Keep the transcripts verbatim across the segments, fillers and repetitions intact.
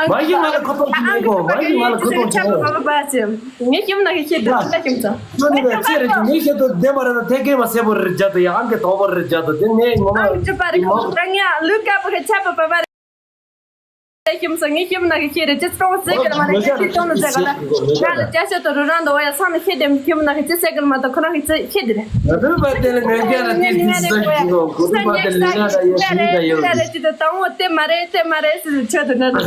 མ་གཞི་ང་ལ་ཁོ་ཐོག་ཅིག་མེད་གོ། མ་གཞི་ང་ལ་ཁོ་ཐོག་ཅིག་མེད་གོ། ངས་ཁྱིམ་ནང་གི་ཁྱེད་དུ་ད་ཁྱིམ་ཚང་། ཅོ་ནི་བས་ཚེ་རེ་ཅིག་ངས་ཁྱེད་དུ་བདེན་པ་རེད་ན་ཐད་ཀའི་མ་སེ་བོ་རེ་རྒྱ་དུ་ཡ་ཨང་གི་དོག་པོ་རེ་རྒྱ་དུ་དེ་ནས་ངོ་མ་ཨང་ཅི་པ་རེ་ཁོ་རང་ཡ་ལུས་ཀ་པོ་གི་ཆད་པ་པ་པ་རེ། ཁྱིམ་ཚང་ངས་ཁྱིམ་ནང་གི་ཁྱེད་རེ་ཅི་སྤྲོ་བོ་ཟེ་གི་ལ་མ་རེ་ཁྱེད་དུ་ཅོ་ནི་ཟེ་ག་ལ་ང་ལ་ཅ་ཤེ་དུ་རུ་རང་དུ་བ་ཡ་སང་ནི་ཁྱེད་དེ་ཁྱིམ་ནང་གི་ཅི་ཟེ་གི་ལ་མ་དུ་ཁོ་རང་གི་ཅི་ཁྱེད་དེ་རེད། ང་དུ་པ་དེ་ལ་ངས་རྒྱ་ལ་ཏི་ཏི་ཟེ་གི་གོ་གོ་དུ་པ་དེ་ལ་ལ་ཡ་ཤི་ད་ཡོད། ཅི་དུ་དང་བོ་དེ་མ་རེད་དེ་མ་རེད་ཟེར་ཆོད་དུ་ན་དུ།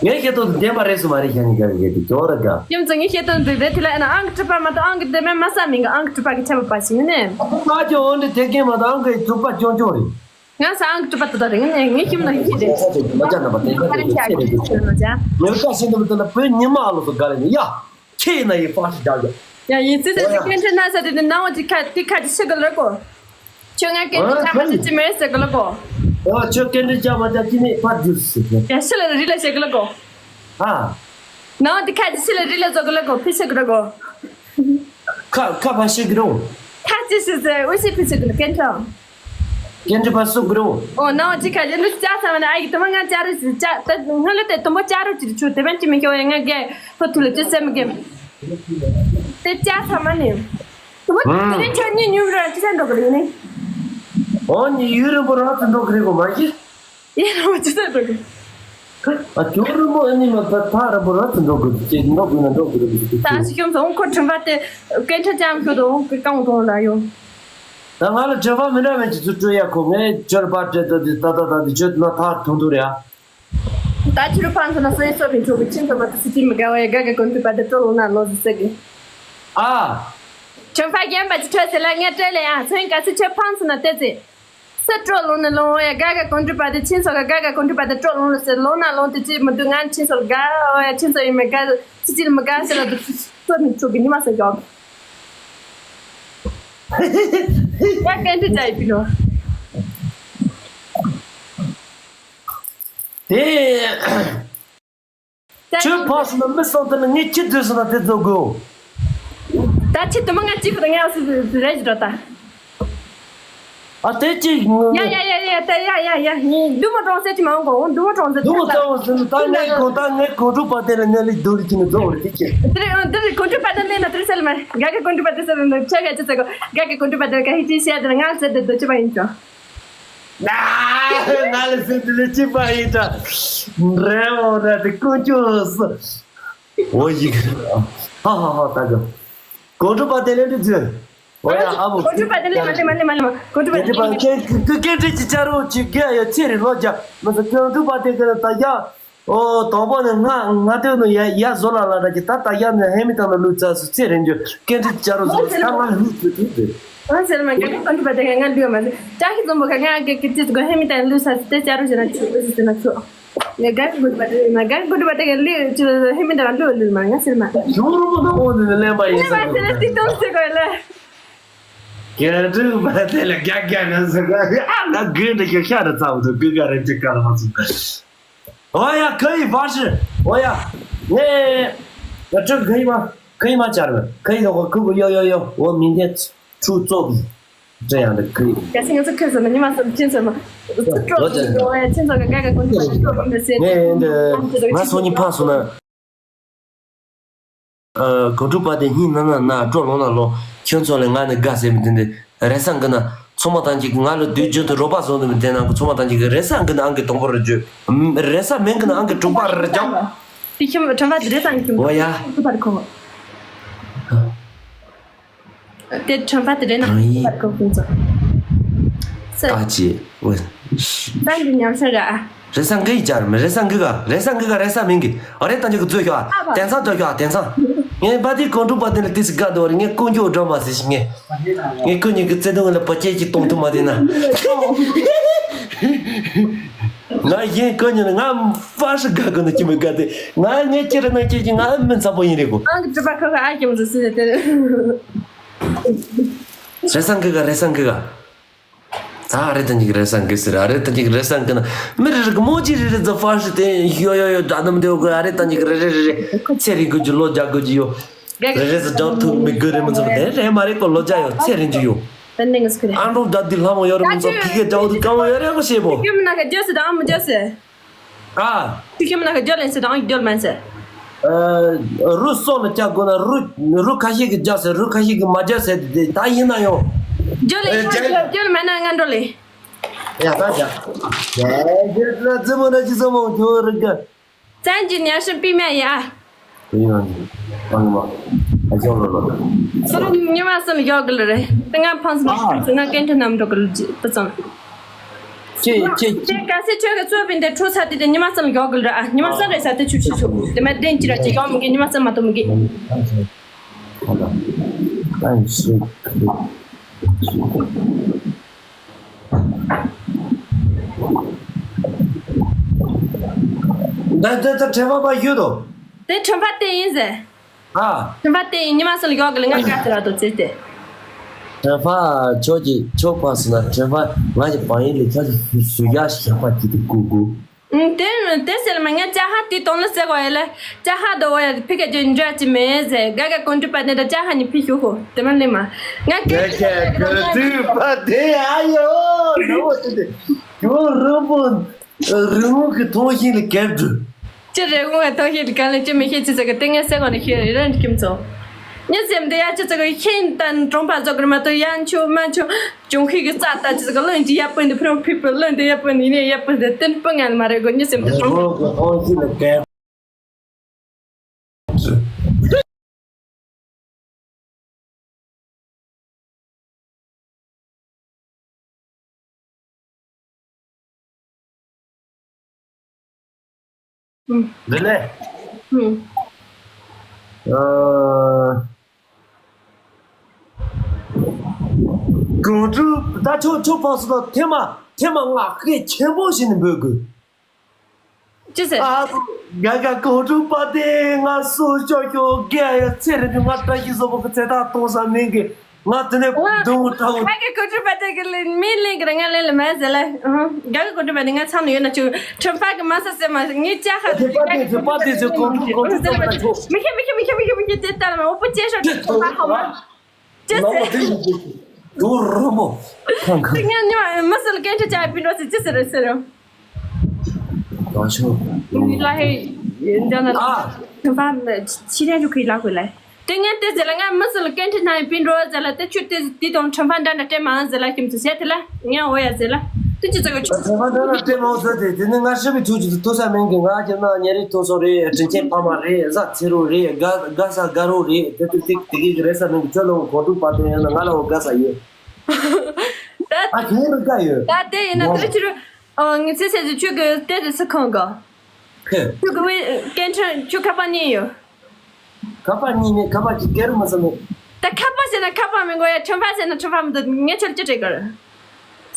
ངས་ཁྱེད་ཚོ་བདེན་པ་རེད་སུ་མ་རེད་ཤ་ནི་ག་གི་གི་ཀྱོ་ར་ག་ཡུམ་ཚོ་ངས་ཁྱེད་ཚོ་འདུག་རེད་དེ་ལ་ཨ་ན་ཨང་གི་གྲུ་པ་མ་གཏོགས་ཨང་གི་དེ་མེད་མ་ས་མིང་གི་ཨང་གི་གྲུ་པ་གི་ཆ་བ་པ་ཞིག་ནི་ནས། ཨ་ཁུ་ཕ་ཅོ་འོན་ཏེ་དེ་སྐད་མ་གཏོགས་ཨང་གི་གྲུ་པ་ཀྱོང་ཀྱོང་རེད། ང་ས་ཨང་གི་གྲུ་པ་དེ་དག་རེད་ངས་ངས་ཁྱིམ་ན་ཡིན་ཁྱེད་རེད། ང་ཅག་རྣམ་པ་དེ་ག་དེ་ཚོ་ཆེ་རེད་དེ་ཚོ། ངས་ཀ་ཤིན་ཏུ་མི་དེ་ལ་བོད་ཉི་མ་ཨ་ལོ་ཚོ་ག་རེ་ནི་ཡ། ཁྱེད་ན་ཡི་ཧྥ་ཞིག་རྒྱག་ཡ། ཡ་ཡིན་ཙི་ཙི་ཨོ་ཡ། སྐད་འཕྲིན་ན་ས་དེ་དེ་ནང་བ་ཅི་ཁ་དེ་ཁ་ཅི་ཤི་གི་ལོ་གོ། ཁྱོད་ང་སྐད་འཕྲིན་ཨ་ཅག་མ་ཅི་ཅི་མེད་ཟེར་གི་ལོ་གོ། ཨོ་ཁྱོད་སྐད་འཕྲིན་ཅག་མ་ཅག་ཅི་མེད་ཕ་རྒྱུ་ཟེར་གི། ཡ་ཤི་ལ་རི་ལ་ཤི་གི་ལོ་གོ། ཨ། ནང་དེ་ཁ་ཅི་ཤི་ལ་རི་ལ་ཟོ་གི་ལོ་གོ་ཕི་ཤི་གི་ལོ་གོ། ཁ་ཁ་ཕ་ཤི་གི་རོ། ཁ་ཅི་ཤི་ཟེར་འུ་ཤི་ཕི་ཤི་གི་ལོ་སྐད་འཕྲིན། སྐད་འཕྲིན་པ་སུ་གི་རོ། ཨོ་ནང་ཅི་ཁ་ཅི་ལུ་ཅག་ཚང་མ་ན་ཨ་ཡི་དུ་མ་ང་ཅག་རུ་ཅི་ཅག་ད་ང་ལུ་དེ་དུམ་བུ་ཅག་རུ་ཅི་ཆུ་དེ་བན་ཅི་མི་ཤོ་ཡ་ང་གེ་ཕོ་ཐུ་ལ་ཅི་སེ་མི་གེ། དེ་ཅག་ཚང་མ་ནི། དུ་མ་དེ་རིང་ཁྱོད་གཉིས་ཉུང་རུ་ཅི་ས་འགྲོ་གི་རེད་ནི། ཨོ་ནི་ཡུན་རིང་པོ་རང་ཚོ་འགྲོ་གི་རེད་གོ་མ་གཞི། ཡིན་རུང་ཅི་ས་འགྲོ་གི། ཨ་ཅོ་རིང་པོ་ཨ་ནི་མ་ཐ་ཐ་རིང་པོ་རང་ཚོ་འགྲོ་གི་རེད་ཅེས་འགྲོ་གི་ན་འགྲོ་གི་རེད་ཅེས། ད་ཅི་ཁྱོད་ཚོ་ཁོ་དྲན་པ་དེ་སྐད་ཆ་ཅང་ཁྱོད་དུ་གང་གཏོང་ལ་ཡོང་། ད་ང་ལ་དྲན་པ་མི་འདྲ་བའི་ཅི་ཚོ་སྤྲོད་ཡ་ཁོ་ངས་ཅར་པ་སྤྲད་ད་དེ་ད་ད་ད་དེ་ཆོད་ན་ཐ་ཐུང་ཐུང་རེད་ཨ། ད་ཕྱི་རུ་ཕང་ཚོ་ན་སོ་ཡི་སོ་ཕིན་ཆོག་གི་ཆིན་ཚོ་མ་ཏི་སི་ཏི་མི་དགའ་བ་ཡ་དགའ་དགའ་གོན་ཐུབ་པ་དེ་སྤྲོ་ལོང་ན་ལོ་ཟི་ཟེར་གི། ཨ། ཁྱོད་ཕ་རྒན་པ་ཅི་ཁྲོད་ཟེར་ལ་ངས་སྤྲད་ལེ་ཡ་ཚོན་ག་སི་ཁྱོད་ཕང་ཚོ་ན་ཏེ་ཙི། སི་སྤྲོ་ལོང་ནི་ལོང་ཡ་དགའ་དགའ་གོན་ཐུབ་པ་དེ་ཆིན་ཚོ་ག་དགའ་དགའ་གོན་ཐུབ་པ་དེ་སྤྲོ་ལོང་ལོ་ཟེར་ལོང་ན་ལོང་དེ་ཅི་མི་འདུག་ང་ཆིན་ཚོ་དགའ་ཡ་ཆིན་ཚོ་ཡི་མི་དགའ་སི་ཅི་ལ་མི་དགའ་ཟེར་ལ་དུ་སོ་ནི་ཆོག་གི་ཉི་མ་ཟེར་གི་ཨོ། ཡ་གན་དི་ཅ་ཡི་པི་ལོ། དེ། ད་ཁྱོད་ཕག་སོང་ན་མི་སོང་དེ་ནི་ངས་ཁྱི་བསྡུས་སོང་ན་དེ་བཟོ་དགོས། ད་ཁྱི་དུ་མ་ང་གཅིག་གི་ངས་སུ་རེད་ཅི་འགྲོ་ད། ཨ་དེ་གཅིག་ཡ་ཡ་ཡ་ཡ་ད་ཡ་ཡ་ཡ་ངས་འདུ་མ་གྲོང་ཟེར་གྱི་མ་འོང་གོ་འདུ་མ་གྲོང་ཟེར་འདུ་མ་གྲོང་ཟེར་ད་ངས་གོ་ད་ངས་གོ་འགྲོ་པ་དེ་ལ་ངས་ལིག་འདུ་ལི་ཁྱི་ནི་བཟོ་བར་དེ་ཁྱི། དེ་རེད་དེ་རེད་གོ་འགྲོ་པ་དེ་ལས་ན་དེ་རེད་ཟེར་ལ་མ་ག་ག་གོ་འགྲོ་པ་དེ་ཟེར་ལ་ཆ་ག་ཅི་ཟེར་གོ་ག་ག་གོ་འགྲོ་པ་དེ་ག་ཧི་ཅི་ཤེ་དེ་ང་ཟེར་དེ་འདུ་ཅི་མ་ཡིན་ཅོ། ང་ལ་སེམས་འདི་ལས་ཅི་པ་ཡིན་ད། རེ་འོ་ད་དེ་ཀུན་སྤྱོད་སུ། འོ་ཡིག་ཧ་ཧ་ཧ་ད་ག་གོ་འགྲོ་པ་དེ་ལས་འདི་ཚོས། འོ་ཡ་ཨ་མོ། གོ་འགྲོ་པ་དེ་ལས་མ་ལས་མ་ལས་མ་ལས་མ་གོ་འགྲོ་པ་དེ་ལས་མ་ལས། ཀན་ཀན་ཀན་ཀྲི་ཅི་ཅ་རོ་ཅི་ག་ཡ་ཚེ་རི་ལོ་ཇ་མ་ཟ་གོ་འགྲོ་པ་དེ་ག་ད་ཡ། ཨོ་དང་པོ་ནི་ང་ང་ལྟོས་ནི་ཡ་ཡ་བཟོ་ལ་ལ་ར་གི་ད་ད་ཡ་ནི་ཧེ་མི་དང་ནི་ལུས་ཙ་སུ་ཚེ་རིང་རྒྱུ་སྐད་འཕྲིན་བྱ་རོ་བཟོ་ད་ང་ལུས་ཚུ་དུས་དུས། ང་ཟེར་མ་རྒྱ་གར་གོན་ཐུབ་པ་དེ་ག་ང་ལུས་མ་ཟེར་ཅག་གི་འཛོམས་པོ་ག་ང་གི་གི་ཏིས་གོ་ཧེ་མི་དང་ལུས་ས་དེ་བྱ་རོ་ཟེར་ན་ཆུ་ཨུ་ཟེར་ན་ཆུ། ང་རྒྱ་གར་གོན་ཐུབ་པ་དེ་ང་རྒྱ་གར་གོན་ཐུབ་པ་དེ་ག་ལུས་ཆུ་ཧེ་མི་དང་ལུས་ལུས་མ་ང་ཟེར་མ། ཡོང་རུ་མོ་ད་འོ་ནི་ལེན་པ་ཡིན་ལེན་པ་ཟེར་ན་ཏིག་ཏོག་ཟེར་གོ་ལེ། རྒྱ་གར་པ་དེ་ལ་རྒྱ་རྒྱ་ན་ཟེར་ག་ཨ་ང་དགོས་འདྲ་ཤ་ཤ་ར་ཚ་བོ་དུ་དགོས་ག་ར་ཅི་ག་ར་མ་ཚུགས། ཨོ་ཡ་可以发誓། ཨོ་ཡ། ངས། ང་这个可以吗？可以吗，家人们？可以的话，给我要要要，我明天出作品，这样的可以吗？ གལ་སྲིད་ང་ཚོ་ཁྱོད་ཚོ་ནི་ཉི་མ་གསུམ་ཁྱིམ་ཚོ་མ། ཚོ་ཁྲོ་ཁྱིམ་ཚོ་ག་ག་གོ་ཁྱིམ་ཚོ་ཁྲོ་མི་སེ། ངས་འདི་ང་སོ་ཉི་ཕ་སོ་ན། ཨ། གོ་ཐུབ་པ་དེ་སྙིང་ན་ན་ན་སྤྲོ་ལོང་ན་ལོང་ཁྱོད་ཚོ་ལས་ང་ནི་དགའ་ཟེར་མི་དེ་འདི་རེ་ས་འགི་ན་ཚོང་མ་ཐང་ཅིག་ང་ལ་དུས་རྒྱུན་དུ་རོགས་པ་བཟོ་འདུག་མི་དེ་ནང་གི་ཚོང་མ་ཐང་ཅིག་གི་རེ་ས་འགི་ན་ཨང་གི་དང་པོ་རུ་བརྗོད། རེ་ས་མིན་གི་ན་ཨང་གི་དྲུག་པ་རུ་རྒྱག་དེ་ཁྱིམ་ཁྲམ་པ་དེ་རེ་ས་འགི་ཁྱིམ་ཨོ་ཡ། ཁུ་པར་ཁོ། དེ་ཁྲམ་པ་དེ་རེ་ན་ཁུ་པར་ཁོ་ཁུ་ཚོ། ས་ཨ་ཅེ་ཨོ། ས་འདི་ཉམས་ས་ར་ཨ། རེ་ས་འགི་ཡི་ཅར་མི་རེ་ས་འགི་ག་རེ་ས་འགི་ག་རེ་ས་མིན་གི་ཨ་རེ་ད་འཇུག་གི་ཚོད་ཤོག་ཨ། དེང་སང་ཚོད་ཤོག་ཨ་དེང་སང་། ངས་པ་ཏི་ཀོང་ཀྲུག་པ་དེ་ལ་ཏི་སི་དགའ་འདུག་རེད། ངས་ཀུན་སྐྱོ་འགྲོ་མ་ཟེར་ཞིག་ངས། ངས་ཀུན་ཉིད་ཀྱི་བརྩེ་དུང་ལ་བ་ཅེ་ཅིག་གཏོང་ཐུབ་མ་དེ་ན། ང་གཞན་ཀུན་ཉིད་ལ་ང་ཧྥ་ཧྲི་དགའ་དགོས་ན་ཅི་མི་དགའ་དེ། ང་ངས་ཅི་རེད་ན་ཅི་ཅི་ང་མི་འཚམ་པོ་ཡིན་རེད་གོ། ཨང་གི་གྲུ་པ་ཁ་ཁ་ཨ་ཀྱི་མི་ཟེར་ཟེར་དེ། རེ་ས་འགི་ག་རེ་ས་འགི་ག་ད་ཨ་རེ་ད་ཉིག་རེ་ས་འགི་ཟེར། ཨ་རེ་ད་ཉིག་རེ་ས་འགི་ན་མི་རེ་རེ་གི་མོ་ཅི་རེ་རེ་ཛ་ཧྥ་ཤི་དེ་ཡོ་ཡོ་ཡོ་ད་དམ་དེ་གི་ཨ་རེ་ད་ཉིག་རེ་རེ་རེ་རེ་ཚེ་རིང་དགོས་ཀྱི་ལོ་རྒྱག་དགོས་ཀྱི་ཡོ། རེ་རེ་ཟ་ཇང་ཐུག་མི་དགོས་རེ་མི་ཚོ་དེ་རེ་མ་རེད་གོ་ལོ་རྒྱག་ཡོ་ཚེ་རིང་གི་ཡོ། ཨ་འགྲོ་ད་དི་ལྷ་མོ་ཡོ་རེ་མི་ཚོ་ཕི་གེ་ཇའོ་དི་ཀ་མོ་ཡོ་རེ་གོ་ཤེ་བོ། ཡུམ་ན་ག་ཇོ་སི་ད་ཨ་མོ་ཇོ་སི། ཨ། ཁྱོད་ཁྱིམ་ནང་གི་རྒྱུ་ལེན་ཟེར་དང་རྒྱུ་མེད་ཟེར། ཨ། རུ་སོགས་ལ་བཅག་དགོས་ན་རུ་རུ་ཁ་ཤས་ཀྱིས་བཅག་ཟེར། རུ་ཁ་ཤས་ཀྱིས་མ་བཅག་ཟེར་དེ་ད་ཡིན་ན་ཡང་། རྒྱུ་ལེན་ཨེ་ཡིན་ན་རྒྱུ་རྒྱུ་མེད་ན་ང་འགྲོ་ལེ། ཡ་ད་བཅག་ཡ་རྒྱུ་ལ་རྩེ་མོ་ན་ཅི་ཙམ་མང་ཁྱོད་རུ་རྒྱུ། བཙན་གྱི་ཉར་ཞིང་པི་མ་ཡ། དེ་ཡང་བཏང་མ། ཨ་ཅག་ལོ་ལོ། སོ་རུ་ཉི་མ་གསུམ་ཡོག་གི་ལ་རེད། དེ་ང་ཕངས་མ་ཨ། ང་སྐད་འཕྲིན་ནམ་འགྲོ་གི་ལ་ཅི་ཙང་། ཁྱེད་ཁྱེད་དེ་ག་སེ་ཁྱོད་ཀྱི་གཙོས་པའི་འདི་ཁྲུ་ཚ་དེ་དེ་ཉི་མ་གསུམ་ཡོག་གི་ལ་ར། ཨ་ཉི་མ་གསུམ་རེད་ས་དེ་ཆུ་ཆུ་ཆུ། དེ་མ་བདེན་གྱི་ར་ཅི་ཡོག་མི་གི་ཉི་མ་གསུམ་མ་གཏོགས་མི་གི། ཨ་ཤི། ད་ད་ད་དྲན་པ་པ་ཡོད་དོ། དེ་དྲན་པ་དེ་ཡིན་ཟེར། ཨ། དྲན་པ་དེ་ཡིན་ཉི་མ་སུ་ལ་ཡོག་གི་ལ་ང་དགའ་ཟེར་ར་དོ་ཙེ་དེ། དྲན་པ་ཁྱོད་ཀྱི་ཁྱོད་པ་སུ་ན་དྲན་པ་ང་ཡི་བང་ཡིན་ལས་ཁྱོད་ཀྱི་ཞུ་ཡ་ཞག་པ་ཅིག་ཏུ་ཀུ་ཀུ། ཨུམ། དེ་དེ་ཟེར་མ་ངས་ཅ་ཧ་དེ་དོང་ལ་ཟེར་གོ་ཡ་ལ། ཅ་ཧ་དོ་བ་ཡ་ཕི་ཀ་ཅན་འདྲ་ཅི་མེད་ཟེར། ག་ག་ཀོན་ཀྲི་པ་ནེ་ད་ཅ་ཧ་ནི་ཕི་ཞུ་ཧོ་དེ་མ་ནི་མ། ང་ག་ག་ཀོན་ཀྲི་པ་དེ་ཨ་ཡོ་ནོ་དེ་དེ་ཡོ་རུ་པོ་རི་མོ་གི་ཐོང་ཤིང་ལ་གབ་འགྲོ། ཅི་རེ་ངོ་ཐོང་ཤིང་ག་ལ་ཅི་མི་ཤེས་ཅི་ཟེར་གི་དེ་ངས་ཟེར་གོ་ནི་ཤེས་རེ་རན་ཁྱིམ་ཚོ། ཉི་སེམས་དེ་ཡ་ཅི་ཟེར་གི་ཤིན་ཏན་གྲོང་པ་ཟོ་གི་མ་གཏོགས་ཡ་མཆུ་མ་མཆུ། ཅུང་ཧི་གི་རྩ་ལྟ་ཅི་ཟིག་གློན་གྱི་ཡ་པོ་འདི་ཕི་རོ་ཕི་པོ་གློན་དེ་ཡ་པོ་འདི་ནས་ཡ་པོ་འདི་བསྟན་པོ་ངན་མ་རེད་གོ་ཉི་སེམས་དེ་གྲོང་པ་ཧོང་ཧི་ལ་གལ། ཨུམ། རེད་ལེ། ཨུམ། ཨ། གོང་དྲུག་ད་ཆོག་ཆོག་ཕག་སུ་དང་ཐེངས་མ་ཐེངས་མ་ང་སྐད་ཆེན་པོ་ཞིག་ནས་འབོད་དགོས། ཅི་ཟེར། ཨ། ག་ག་གོང་དྲུག་པ་དེ་ང་སུ་ཤོག་ཤོག་གེ་ཡ་ཚེ་རིང་དུ་ང་བཀྲ་ཤིས་བཟང་པོ་གི་ཚེ་ཐག་གཏོང་ས་མིན་གི། ང་དེ་ནས་ཨ། སྡུག་མོ་དྲག་གོ། ང་གི་གོ་ཁྲུ་པ་དེ་གི་ལེན་མི་ལེན་གི་ར་ང་ལེན་ལ་མ་ཟེར་ལ། ཨ། ག་གི་གོ་ཁྲུ་པ་དེ་ང་ཚང་ནས་ཡོད་ན་ཆུ་ཁྲིམས་ཕག་གི་མ་ས་ཟེར་མ་ངས་ཅག་ཧ་དེ་པ་དེ་དེ་པ་དེ་ཟེར་གོ་ཁྲུ་གོ་ཁྲུ་ཚང་མ་ཆོག་མི་ཤེས་མི་ཤེས་མི་ཤེས་མི་ཤེས་མི་ཤེས་དེ་ལྟར་མ་འོ་པོ་ཅེ་ཤོག་ཁྲིམས་ཕག་ཧ་མ། ཅེ་ལོ་ཟེར། དེ་ཡིན་དེ་རུ་རུ་མོ་ཁང་ཁང་། དེ་ངས་ཉོ་མི་སུ་ལ་སྐད་ཆ་ཅག་པི་འགྲོ་ཟེར་ཅི་ཟེར་རེད་ཟེར། གང་ཤོག་ལ་ཧེ་འདི་ན་ཨ། ཁྲིམས་ཕག་ཕྱི་རྒྱལ་ཁྱོད་ཁོའི་ལག་པའི་ལ། དེ་ངས་དེ་ཟེར་ལ་ང་མི་སུ་ལ་སྐད་འཕྲིན་ནང་ཡིན་པིན་འགྲོ་ཟེར་ལ་དེ་ཆུ་དེ་དེ་དང་ཁྲིམས་ཕག་འདྲ་འདྲ་སྤྲད་མ་ཟེར་ལ་ཁྱིམ་དུ་ཟེར་དེ་ལ་ངས་འོ་ཡ་ཟེར་ལ་དེ་ཅི་ཙག་གི་ཆུ། ཁྲིམས་ཕག་འདྲ་འདྲ་སྤྲད་མ་ཟེར་དེ་དེ་ནི་ང་ཧྲི་བི་ཐུག་ཅིག་ཏུ་ཐུག་ས་མིན་གི། ང་ཁྱེད་ན་ཉེ་རིགས་ཐུག་སོང་རེད། དྲིན་ཆེན་ཕ་མ་རེད། བཟའ་ཚེ་རོགས་རེད། དགའ་དགའ་ས་དགའ་རོགས་རེད། དེ་དུས་ཚིག་དེ་གི་རེད་ས་མིན་གི། ཁྱོད་ལ་འོ་གོ་འདུག་པ་དེ་ཡིན་ན་ང་ལ་འོ་དགའ་ས་ཡོད། ད་ཨ་ཁྱེད་རུ་དགའ་ཡོད། ད་དེ་ཡིན་ན་དེ་ཕྱིར་ཨོ་ངི་ཚེ་ཚེ་ཚེ་ཆུ་གི་དེ་དེ་སི་ཁང་གི། ཁེ། ཁྱོད་ཀྱི་བའི་སྐད་འཕྲིན་ཁྱོད་ཁ་པར་གཉིས་ཡོད། ཁ་པར་གཉིས་མེད། ཁ་པར་གཅིག་སྐད་རུ་མ་སོང་མེད། ད་ཁ་པར་ཟེར་ན་ཁ་པར་མི་དགོས་ཡ། ཁྲིམས་ཕག་ཟེར་ན་ཁྲིམས་ཕག་མི་འདུག་ངས་ཁྱོད་ལ་ཅི་སྤྲད་གི་རེད།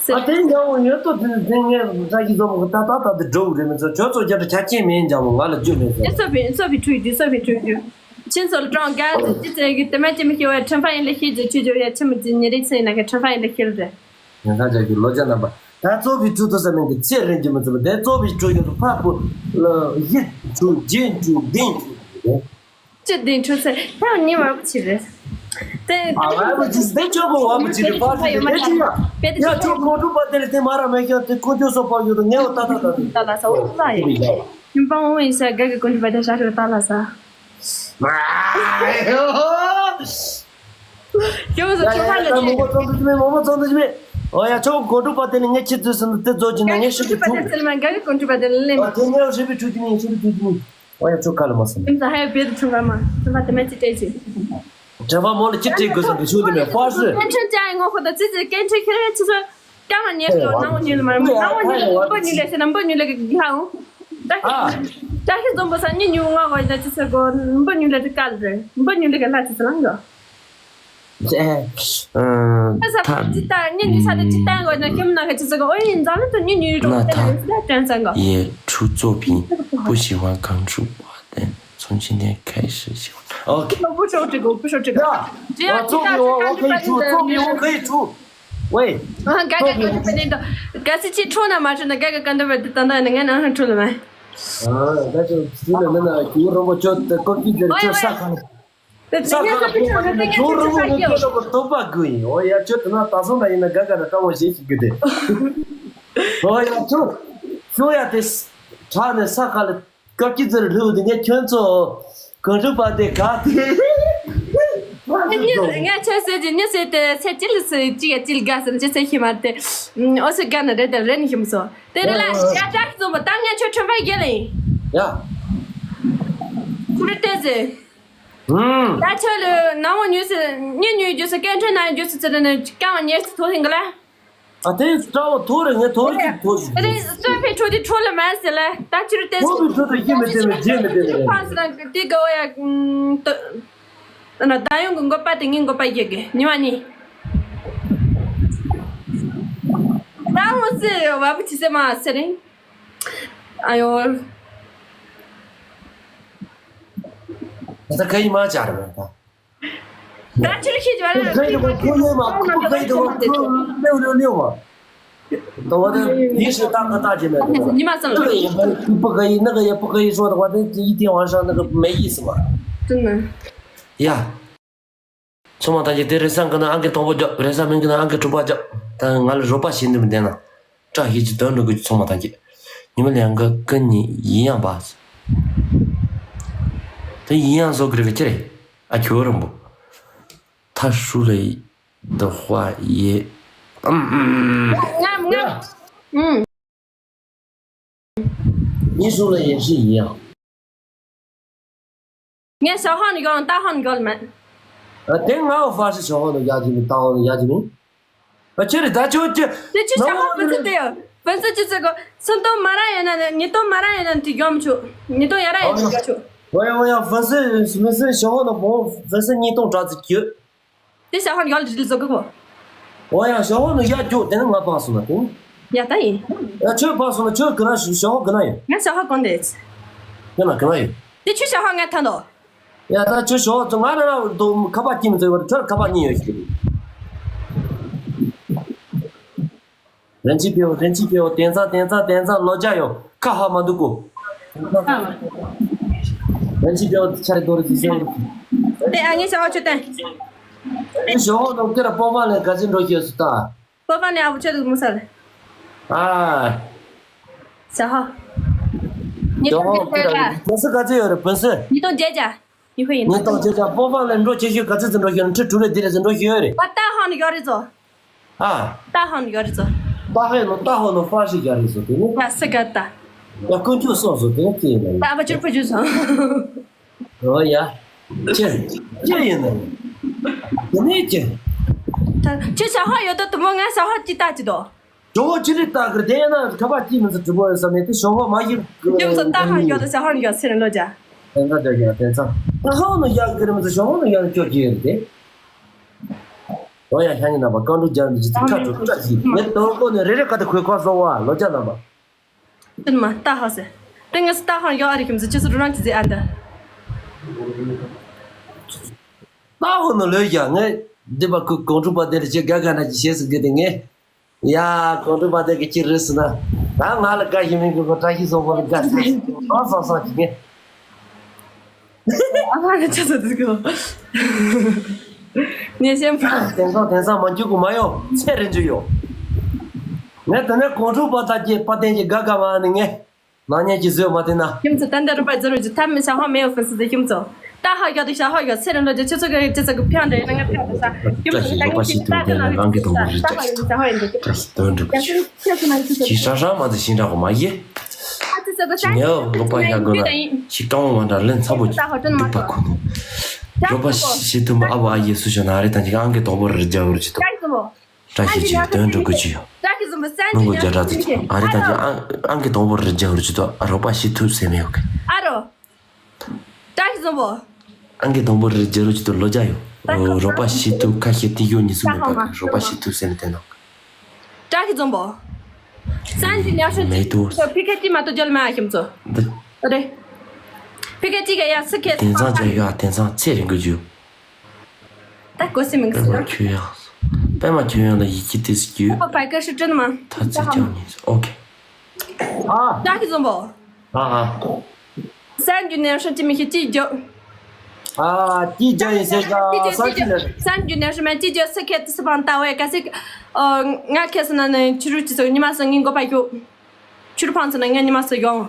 ཨ་དེ་འཇམ་པོ་ཡོད་དོ། དེ་དེ་ངས་བཀྲ་ཤིས་བཟང་པོ་ད་ད་ད་དེ་འགྲོ་གི་རེད། མི་ཚོ་ཁྱོད་ཚོ་རྒྱབ་ཏུ་ཆ་རྐྱེན་མེད། འཇམ་པོ་ང་ལ་རྒྱུ་མེད་ཟེར། སོ་བི་སོ་བི་ཁྲུས་རྒྱུ་སོ་བི་ཁྲུས་རྒྱུ། ཁྱེད་ཚོ་ལ་ཀྲང་ག་ཅི་ཟེར་གི་དེ་མ་ཅི་མི་ཤེས་བ། ཁྲིམས་ཕག་ཡིན་ལ་ཤེས་རྒྱུ་ཆུ་རྒྱུ་ཡ་ཆི་མི་ཅི་ཉེ་རིགས་ཚོ་ཡིན་ན་གི་ཁྲིམས་ཕག་ཡིན་ལ་ཤེས་རེད། ཉན་ཁ་རྒྱག་རྒྱུ་ལོ་ཅག་རྣམ་པ། ད་གཙོ་བའི་གྲོས་ཐུབ་ས་མིན་གི་ཚེ་རིང་གི་མི་ཚེ་མ། དེ་གཙོ་བའི་གྲོས་ཡོད་དོ་ཕ་བུ་ལ་ཡིད་འཕྲོག་རྗེས་འཕྲོག་བདེན་འཕྲོག་གི་རེད། ཅི་བདེན་འཕྲོག་ཚེ་ད་ཉི་མ་བ་ཆི་རེད། དེ་ཨ་བ་བ་ཆི་དེ་ཆོག་གོ་བ་བ་ཆི་རེད། པ་ཆི་རེད། དེ་ཆི་ཡ་ཡ་ཆོག་གོ་འགྲུབ་པ་དེ་རེད། དེ་མ་ར་མེད་ཀྱང་དེ་ཁོ་ཚོ་སོ་པ་ཡོད་དོ་ངས་བ་ད་ད་ད་དེ་ད་ལ་ས་འོ་ལ་ཡ་ཉིན་པ་འོང་ཡིན་ས་དགའ་གི་ཀུན་འགྲུབ་པ་དེ་ཤ་རེད་ད་ལ་ས། ཡོངས་སུ་ཡ་ཡ་ཡ། ད་མོ་མོ་ཚོང་འདུ་ཅི་མེད། མོ་མོ་ཚོང་འདུ་ཅི་མེད། ཨོ་ཡ། ཆོག་གོ་འགྲུབ་པ་དེ་ནི་ངས་ཁྱེད་ཚོས་ཟིན་དུ་དེ་རྫོགས་ཀྱི་ན་ངས་ཤི་གི་ཐུག་ཚེ་ལ་མ་དགའ་གི་ཀུན་འགྲུབ་པ་དེ་ལ་ལེན། ཨོ་དེ་ངས་ཤི་བི་ཁྲུ་ཅི་མེད། ཤི་བི་ཁྲུ་ཅི་མེད། ཨོ་ཡ། ཆོག་ཁ་ལ་མ་སོང་། ཁྱིམ་ཚང་ཧ་ཡ་བེད་ཁྲུ་བ་མ་ཁྱིམ་པ་དེ་མེད་ཅི་སྤྲད་ཅི། དྲན་པ་མོ་ལ་ཅི་སྤྲད་དགོས་སམ་གི་ཤུགས་དེ་མེད་པར་སི། སྐད་འཕྲིན་ཅག་ཡི་ངོ་ཁོ་ད་ཙི་ཙི་སྐད་འཕྲིན་ཁྱེར་ཡ་ཆི་ཚོད། ཀྱང་ང་ཉལ་ཤི་ལོ་ནང་ཉལ་མ་རེད། ནང་ཉལ་ལ་འབུ་ཉུལ་ལས་ཟེར་ན་འབུ་ཉུལ་ལས་ཀྱི་ལྷ་འོང་། ད་ཨ། ད་ཤི་འཛོམས་པོ་ས་གཉིས་ཉུལ་ང་གོ་ཡིན་ད་ཅི་ཟེར་གོ་འབུ་ཉུལ་ལས་ཀྱི་དཀའ་ལས་རེད། འབུ་ཉུལ་ལས་ཀྱི་ལྷ་ཅི་ཟེར་ལང་གོ། ཨེ། ཨ། ད་ས་ཅི་ད་གཉིས་ཉུལ་ས་དེ་ཅི་ད་གོ་ཡིན་ད་ཁྱིམ་ནང་གི་ཅི་ཟེར་གོ་ཨོ་ཡིན་འཛམ་གླིང་དུ་གཉིས་ཉུལ་རོགས་དེ་ལ་ཡིན་ཟེར་ད་དྲན་ས་གོ། 也出作品，不喜欢刚出。 对，从今天开始喜欢。OK。不说这个，不说这个。呀，只要我做给我，我可以出，做给我可以出。喂，啊，该个跟着别人的，该是去出那嘛，是那该个跟着别人的，等等，那个能出了没？啊，那就出了，那那有人我就在隔壁的就上看。上看了，不管你们有人我就觉得我都不可以，我也觉得那打算的，那该个的让我学习个的。我要出，出呀的。དྲག་ནས་ས་ཁ་ལ་སྐབས་ཀྱི་ཟེར་ལྷུག་དེ་ངས་ཁྱོད་ཚོ་གང་ཐུབ་པ་དེ་ག་དེ། ངས་ཁྱོད་ཟེར་གྱི་མྱི་ཟེར་དེ་ཚེ་གཅིག་ལ་ཟེར་གཅིག་ཡ་གཅིག་ལ་དགའ་ཟེར་ན་ཅི་ཚེ་ཤི་མ་དེ། ཨོ་སི་དགའ་ན་རེད་དེ་རེད་ནི་ཤི་མ་སོང་དེ་རེད་ལ་ཡ་དྲག་གི་བཟོ་མ་ད་ངས་ཁྱོད་ཁྲོན་པ་རྒྱལ་ལ་ཡིན། ཡ། ཁུ་རེ་ཏེ་ཟེར། ད་ཁྱོད་ལ་ནང་བོ་ཉོས་སི་གཉིད་ཉོས་རྒྱུ་སི་སྐད་འཕྲིན་ན་རྒྱུ་སི་ཚེ་རེ་ནས་ཀྱང་ཉེར་སི་ཐོ་ཐིང་གི་ལ། ཨ་དེ་སྤྲ་བོ་ཐོ་རེ་ངས་ཐོ་རེ་ཅིག་ཐོ་ཞིག་དེ་ནས་སོན་ཕེ་ཁྲོ་དེ་ཁྲོ་ལ་མ་ཟེར་ལ་ད་ཁྱོད་ལ་ཏེ་ཐོ་ཟེར། བི་ཁྲོ་དེ་ཤི་མི་དེ་མི་རྗེས་མི་དེ་མི་རེད། ཕ་སི་རང་གི་དེ་ག་བ་ཡ། ད་ན་ད་ཡོང་གི་འགོ་པ་དེ་ངའི་འགོ་པ་ཡེ་གི་ཉི་མ་གཉིས། ད་འོ་སི་བ་བུ་ཆི་སེ་མ་སེ་རིང་། ཨ་ཡོ། ད་ཁ་ཡི་མ་བྱ་རེད་ད། ད་ཕྱིར་ཤི་ཇོ་ར་ཁ་ཡི་ཁོ་ཁོ་ཡོད་མ་ཁོ་ཁ་ཡི་ཁོ་ཁོ་ལེའུ་ལེའུ་ལེའུ་མ། ད་བ་དེ་ཡིན་ཞེས་ད་ཁ་ད་ཅི་མེད་ད། ཉི་མ་ཙམ་ལ། ཁ་ཡི་ཁ་ཡི་པུ་ཁ་ཡི་ན་ཁ་ཡི་པུ་ཁ་ཡི་སོ་ད་བ་དེ་ཡི་དེ་བང་ཤང་ན་ཁ་མེ་ཡི་སི་མ། ཙུ་ན། ཡ། ཚོ་མ་ད་ཅི་དེ་རེ་སང་གི་ན་ཨང་ཀི་དང་པོ་རྒྱབ་རེ་སང་མིན་གི་ན་ཨང་ཀི་དྲུག་པ་རྒྱབ། ད་ང་ལ་རོགས་པ་བྱེད་འདི་མི་བདེན་ན། བཀྲ་ཤིས་ཀྱི་དོན་འགྲོ་གི་ཚོང་མ་ཐང་གི། ཉི་མ་ལས་ཀ་ཀུན་ནི་ཡིན་ཡང་པ། དེ་ཡིན་ཡང་བཟོ་གི་རེད་ཁྱེད་རེད། ཨ་ཁྱོད་རང་པོ། ཐ་ཧྲུ་ལེ་དུ་ཧྭ་ཡེ། ཨམ་ཨམ། ངམ་ངམ། ཨུམ། ཉི་ཧྲུ་ལེ་ཡེ་ཧྲི་ཡིན་ཡང་། ངས་ཞའོ་ཧོན་ཡོང་ཏཱ་ཧོན་ཡོད་མེད། ཨ་དེ་ང་བ་ཧྥ་ཤི་ཞའོ་ཧོན་ཡག་གི་མིན་ཏཱ་ཧོན་ཡག་གི་མིན། ཨ་ཁྱེད་རེད་ད་ཁྱོད་ཀྱི། དེ་ཁྱོད་ཞའོ་ཧོན་ཕུན་ཚོགས་དེ་ཡོད་ཕུན་ཚོགས་ཀྱི་ཚེ་གོ་སུམ་སྟོང་མ་ར་ཡོད་ན་ནི་ཉིས་སྟོང་མ་ར་ཡོད་ན་དེ་ཡོང་མི་ཆོག་ཉིས་སྟོང་ཡ་ར་ཡོད་ན་ཡོང་ཆོག་འོ་ཡ་འོ་ཡ་ཕུན་ཚོགས་ཕུན་ཚོགས་ཞའོ་ཧོན་ནང་བོ་ཕུན་ཚོགས་ཉིས་སྟོང་དྲག་ཙམ་གྱོད། དེ་ཞའོ་ཧོན་ཡོད་ལ་རིལ་བཟོ་གི་གོ་འོ་ཡ་ཞའོ་ཧོན་ནང་ཡག་གྱོད་དེ་ནི་ང་ཕངས་སོང་ན་དེ། ཡ་ད་ཡིན། ཡ་ཁྱོད་ཕངས་སོང་ན་ཁྱོད་གི་ན་ཞའོ་ཧོན་གི་ན་ཡོད། ང་ཞའོ་ཧོན་གོན་དེ། གི་ན་གི་ན་ཡོད། དེ་ཁྱོད་ཞའོ་ཧོན་ང་ཐང་དོ། ཡ་ད་ཁྱོད་ཞོགས་ཚོ་ང་རང་རང་དུ་ཁ་པར་སྐྱིད་མི་ཚོད་པར་ཁྱོད་ཁ་པར་གཉིས་ཡོད་ཤིག་རན་ཆི་ཕེའོ་རན་ཆི་ཕེའོ་དེང་སང་དེང་སང་དེང་སང་ལོ་རྒྱ་ཡོད་ཁ་ཧ་མ་འདུག་གོ་རན་ཆི་ཕེའོ་ཆ་རེ་དོ་རེ་ཅི་ཟེར་དེ་ཨ་ངའི་ཞའོ་ཧོ་ཆོད་དན། ཁྱོད་ཞོགས་དང་སྐེ་ར་སྤོ་བ་ལས་ག་ཚོད་འགྲོ་ཤེས་སུ་ད། སྤོ་བ་ནས་ཨ་བུ་ཆོད་དུ་མུ་སལ། ཨ། ཞའོ་ཧོ། ཉིས་སྟོང་བརྒྱད་བརྒྱ། བོན་སི་ག་ཚོད་ཡོད་རེད་བོན་སི། ཉིས་སྟོང་བརྒྱད་བརྒྱ། ཡིན་ཁོ་ཡིན། ཉིས་སྟོང་བརྒྱད་བརྒྱ་སྤོ་བ་ལས་འགྲོ་ཆེ་ཤོས་ག་ཚོད་ཙམ་འགྲོ་ཤེས་ཡོད་རེད་ཁྲི་དྲུག་ལས་དེ་རེད་ཙམ་འགྲོ་ཤེས་ཡོད་རེད། ཨ་ཏཱ་ཧོན་ཡོད་རེད་ཚོ། ཨ། ཏཱ་ཧོན་ཡོད་རེད་ཚོ། ཏཱ་ཧོན་ནོ་ཏཱ་ཧོན་ནོ་ཧྥ་ཤི་རྒྱ་རེད་ཚོ་དེ་ནི། ཡ་སི་ག་ཏ། ཡ་ཀུན་སྤྱོད་སོགས་སོ་དེ་ནི་སྐྱེས་ཡིན་ན་ཡིན། ཏཱ་བ་ཅིར་ཕུ་ཇུ་སོང་། ཨོ་ཡ། ཁྱེད། ཁྱེད་ཡིན་ནམ། དེ་ནས་ཁྱེད། ད་ཁྱེད་ཞའོ་ཧོ་ཡོད་དོ་དུ་མོ་ང་ཞའོ་ཧོ་ཅི་ལྟ་ཅི་དོ། ཞའོ་ཧོ་ཅི་རིགས་ལྟ་གི་རེད་དེ་ཡིན་ན་ཁ་པར་ཅི་མི་ཚེ་གྲུབ་པོ་ཡོད་བསམ་ནས་དེ་ཞའོ་ཧོ་མ་ཡིན། ཡུམ་ཚོ་ཏཱ་ཧོ་ཡོད་དོ་ཞའོ་ཧོ་ཡོད་ཚེ་རིང་ལོ་ཇ། དེ་འདྲ་འདྲ་ཡོད་དེ་ཚང་། ཏཱ་ཧོ་ནི་ཡག་གི་རེད་མི་ཚེ་ཞའོ་ཧོ་ནི་ཡག་སྐྱོ་གི་ཡོད་དེ། ཨོ་ཡ་ཤ་ཉེ་རྣམ་པ་བཀའ་འགྲོ་རྒྱལ་མི་ཅི་ཐུག་ཁ་གྲུབ་བཀྲ་ཤིས་ངས་དོན་གོ་ནས་རེ་རེ་ཀ་ཏི་ཁོའི་ཁ་སོ་བ་ལོ་ཇ་རྣམ་པ། ཏིན་མ་ཏཱ་ཧ་ཟེར། ཏིན་ངས་ཏཱ་ཧ་ཡོ་ཨ་རི་ཁྱིམ་ཟེར་ཅི་སུ་རུ་རང་ཅི་ཟེར་ཨ་ད། ཏཱ་ཧོ་ནོ་ལོས་ཀྱང་ངས་འདི་པ་ཁུ་གོང་ཁྲུ་པ་དེ་རེ་ཅི་དགའ་དགའ་ན་ཅི་བྱེད་ཟེར་གི་དེ་ངས། ཡ་གོང་ཁྲུ་པ་དེ་གི་ཅི་རེད་ཟེར་ན། ད་ང་ལ་དགའ་ཞིག་མིན་གི་གོ་བཀྲ་ཤིས་སོགས་པོ་ལ་དགའ་ཟེར་ཨ་སང་སང་ཅི་ངས། ཨ་ཕ་གི་ཆ་ཚོད་དུ་གོ། ངས་ཤེས་མ། དེང་སང་དེང་སང་མ་འཇུག་གི་མ་ཡོང་ཚེ་རིང་འཇུག་ཡོང་། ངས་དེ་ནས་གོང་ཁྲུ་པ་དག་གི་པ་བསྟན་གྱི་དགའ་དགའ་མ་ནི་ངས། ནག་ཉེས་ཀྱི་བཟོས་མ་བསྟན་ན། ཁྱིམ་ཚོ་ད་འདི་རུ་པ་ཛི་རུ་ཅི་ཐ་མི་ཤ་ཧོ་མེ་ཡོ་ཕུན་སུ་ཛི་ཁྱིམ་ཚོ། ད་ཧ་གྱོ་དུ་ཤ་ཧོ་གྱོ་ཚེ་རིང་ལོ་ཅི་ཆུ་ཚོད་གི་ཅི་ཚོད་གི་ཕྱོགས་འདྲ་ཡིན་ན་ང་ཕྱོགས་དུ་ས། ཁྱིམ་ཚོ་ད་ངས་ཅི་ད་གི་ལ་རང་གི་དོན་པོ་རི་ཅག་ཤ་ཧོ་ཡིན་དུ། ཁྱིམ་ཚོ་ཁྱེད་ཚོ་མ་ཡིན་དུ། ཞི་ཧྲ་ཧྲ་མ་དུ་ཤིང་ཧྲ་གོ་མ་ཡེ། ཨ་ཙི་ཙི་ཙི་ད་ཉེ་བ་ལོག་པ་ཡ་གོ་ན་ཞི་ཀྲང་མ་འདྲ་ལན་ཚ་པོ་ཅིག་འདུག་པ་ཁོ་ནི། རོགས་པ་ཤི་ཐུབ་མ་ཨ་བ་ཨ་ཡེ་སུ་ཤོ་ན་རེ་ད་ཅིག་ཨང་གི་དོན་པོ་རི་རྒྱ་བོར་ཅི་དོ། བཀྲ་ཤིས་ཀྱི་དོན་འགྲོ་དགོས་ཀྱི་ཡོད། བཀྲ་ཤིས་བཟང་པོ་སན་ནང་གི་རྒྱ་གྲགས་ཚོ་ཨ་རི་དང་ཅི་ཨང་ཨང་གི་དང་པོ་རི་རྒྱ་རུ་ཅི་དོ་ཨ་རོགས་པ་ཤི་ཐུབ་ཟེར་མེད་ཡོད་གི། ཨ་རོ། བཀྲ་ཤིས་བཟང་པོ། ཨང་གི་དང་པོ་རི་རྒྱ་རུ་ཅི་དོ་ལོ་རྒྱ་ཡོད། རོགས་པ་ཤི་ཐུབ་ཁ་ཤས་ཏི་ཡོ་ཉི་སུ་མེད་པ་གི་རོགས་པ་ཤི་ཐུབ་ཟེར་ནས་བསྟན་ནོ། བཀྲ་ཤིས་བཟང་པོ། སན་ཇི་ཉག་ཧྲན་མེད་དུ། ཕི་ཁ་ཅི་མ་གཏོགས་རྒྱལ་མ་ཁྱིམ་ཚོ། འདི། རེད། ཕི་ཁ་ཅི་ག་ཡ་སི་ཁེ་དེང་སང་ཅི་ཡོད་དེང་སང་ཚེ་རིང་གི་རྒྱུ། ད་གོ་སི་མིང་པད་མ་ཁྱོད་ཡང་། པད་མ་ཁྱོད་ཡང་ལ་ཡིད་ཆེས་ཏེ་སི་རྒྱུ། ཨོ་ཕའི་ཀ་ཧྲི་ཀྲིན་མ། ད་ཚེ་ཀྱང་ཉིན་ཨོ་ཁེ། ཨ། ད་ཁི་ཛོམ་པོ། ཨ་ཨ། སན་རྒྱུ་ནས་ཧྲི་ཅི་མི་ཤི་ཅི་རྒྱུ། ཨ་ཅི་རྒྱུ་ཡིན་ཟེར་ག་ས་ཅི་ལ། སན་རྒྱུ་ནས་ཧྲི་མ་ཅི་རྒྱུ་སི་ཁེ་ཏི་སི་པང་ཏ་ཝེ་ཀ་སི། ཨ་ང་ཁེ་སི་ན་ནས་ཆུ་རུ་ཅི་སོ་ཉི་མ་སོ་ངི་མགོ་པ་ཡོ། ཆུ་རུ་ཕང་སི་ན་ངས་ཉི་མ་སོ་ཡོང་།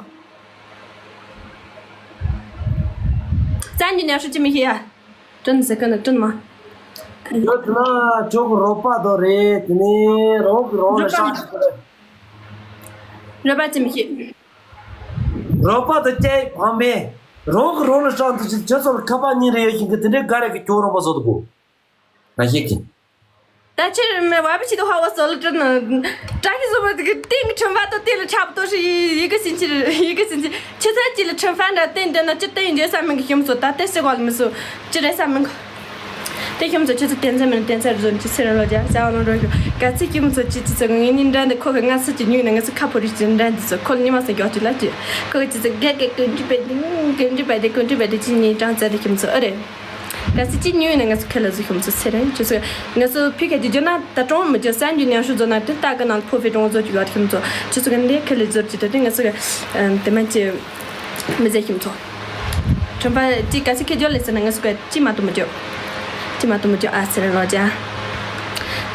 བཙན་གྱི་ཉམས་ཤོག་ཅི་མི་ཤེས་ཡ། ཀྲིན་ཟེར་གི་ནི་ཀྲིན་མ། ཡོད་ན་ཁྱོད་ཀྱི་རོགས་པ་དོ་རེད། དེ་ནས་རོགས་ཀྱི་རོགས་ལ་རོགས་པ་ཤག་ཅིག་རོགས་པ་ཅི་མི་ཤེས། རོགས་པ་དོ་སྐྱེ་བམ་པས། རོགས་ཀྱི་རོགས་ལ་ཤག་འདུག་ཅིག་ཁྱོད་ཚོ་ལ་ཁ་པར་གཉིས་རེ་ཡོད་ཤིང་གི་དེ་འདྲའི་དགའ་རེ་གི་ཁྱོད་རོགས་པ་བཟོ་དུ་གོ། ང་ཤེས་ཀྱི། ད་ཕྱིར་མེ་བ་བི་ཆི་དུ་ཧ་བ་སོ་ལ་ཀྲིན་ནི། བཀྲ་ཤིས་བཟོ་བ་དེ་གི་སྟེང་གི་ཁྲིམས་པ་དང་དེ་ལ་འཁྲབ་ཏོ་ཞིག་ཡི་གེ་ཟིན་ཕྱིར་ཡི་གེ་ཟིན་ཕྱིར་ཆུ་ཚན་གཅིག་ལ་ཁྲིམས་པ་འདྲ་བསྟན་འདི་ན་ཅི་སྟེང་འཇལ་ས་མིན་གི་ཤིམ་སོ་ད་ལྟ་སི་གོ་ལ་མི་སུ་ཅི་རེད་ས་མིན་གི། དེ་ཤིམ་སོ་ཆུ་ཚོད་བསྟན་ཚད་མིན་བསྟན་ཚད་རུ་ཟོན་ཅི་ཚེ་རིང་ལོ་རྒྱ་བྱ་བ་ལོ་འགྲོ་ཞུ་ག་ཚི་ཤིམ་སོ་ཅི་ཅི་ཚོ་ངེད་གཉིས་འདྲ་འདི་ཁོ་གི་ང་སུ་ཅི་ཉུག་ན་ང་སུ་ཁ་ཕོ་རི་ཅི་འདྲ་འདི་ཚོ་ཁོ་ལ་ཉི་མ་སུ་མགྱོགས་ཅི་ལ་ཅི་ཁོ་གི་ཅི་ཚོ་གེ་གེ་ཀུན་ཅི་པེ་ཀུན་ཅི་པེ་དེ་ཀུན་ཅི་པེ་དེ་ཅི་ཉིན་ཀྲང་ཚད་དེ་ཤིམ་སོ་ཨ་རེད། གལ་སྲིད་ཅི་ཉུང་ཡིན་ན་ང་ཚོ་ཁེ་ལ་ཟིག་ཤོམ་ཚོ་ཚེ་རིང་ཁྱོད་ཚོ་ང་ཚོ་ཕི་ཁ་ཅིག་བརྗོད་ན་ད་གྲོང་མི་བརྗོད་སན་རྒྱུ་ཉམས་ཤོག་བཟོ་ན་དེ་ལྟ་གི་ནང་ཕོ་ཕི་གྲོང་བཟོ་རྒྱུ་ཡོད་ཤོམ་ཚོ་ཁྱོད་ཚོ་གི་འདི་ཁེ་ལ་ཟོར་གྱི་ད་དེ་ང་ཚོ་གི་དེ་མན་ཅི་མི་ཟེར་ཤོམ་ཚོ་ཁྲིམས་པ་ཅི་གལ་སྲིད་ཁེ་བརྗོད་ལས་ཟེར་ན་ང་ཚོ་གི་ཅི་མ་གཏོགས་མི་བརྗོད་ཅི་མ་གཏོགས་མི་བརྗོད་ཨ་ཚེ་རིང་ལོ་ཅ་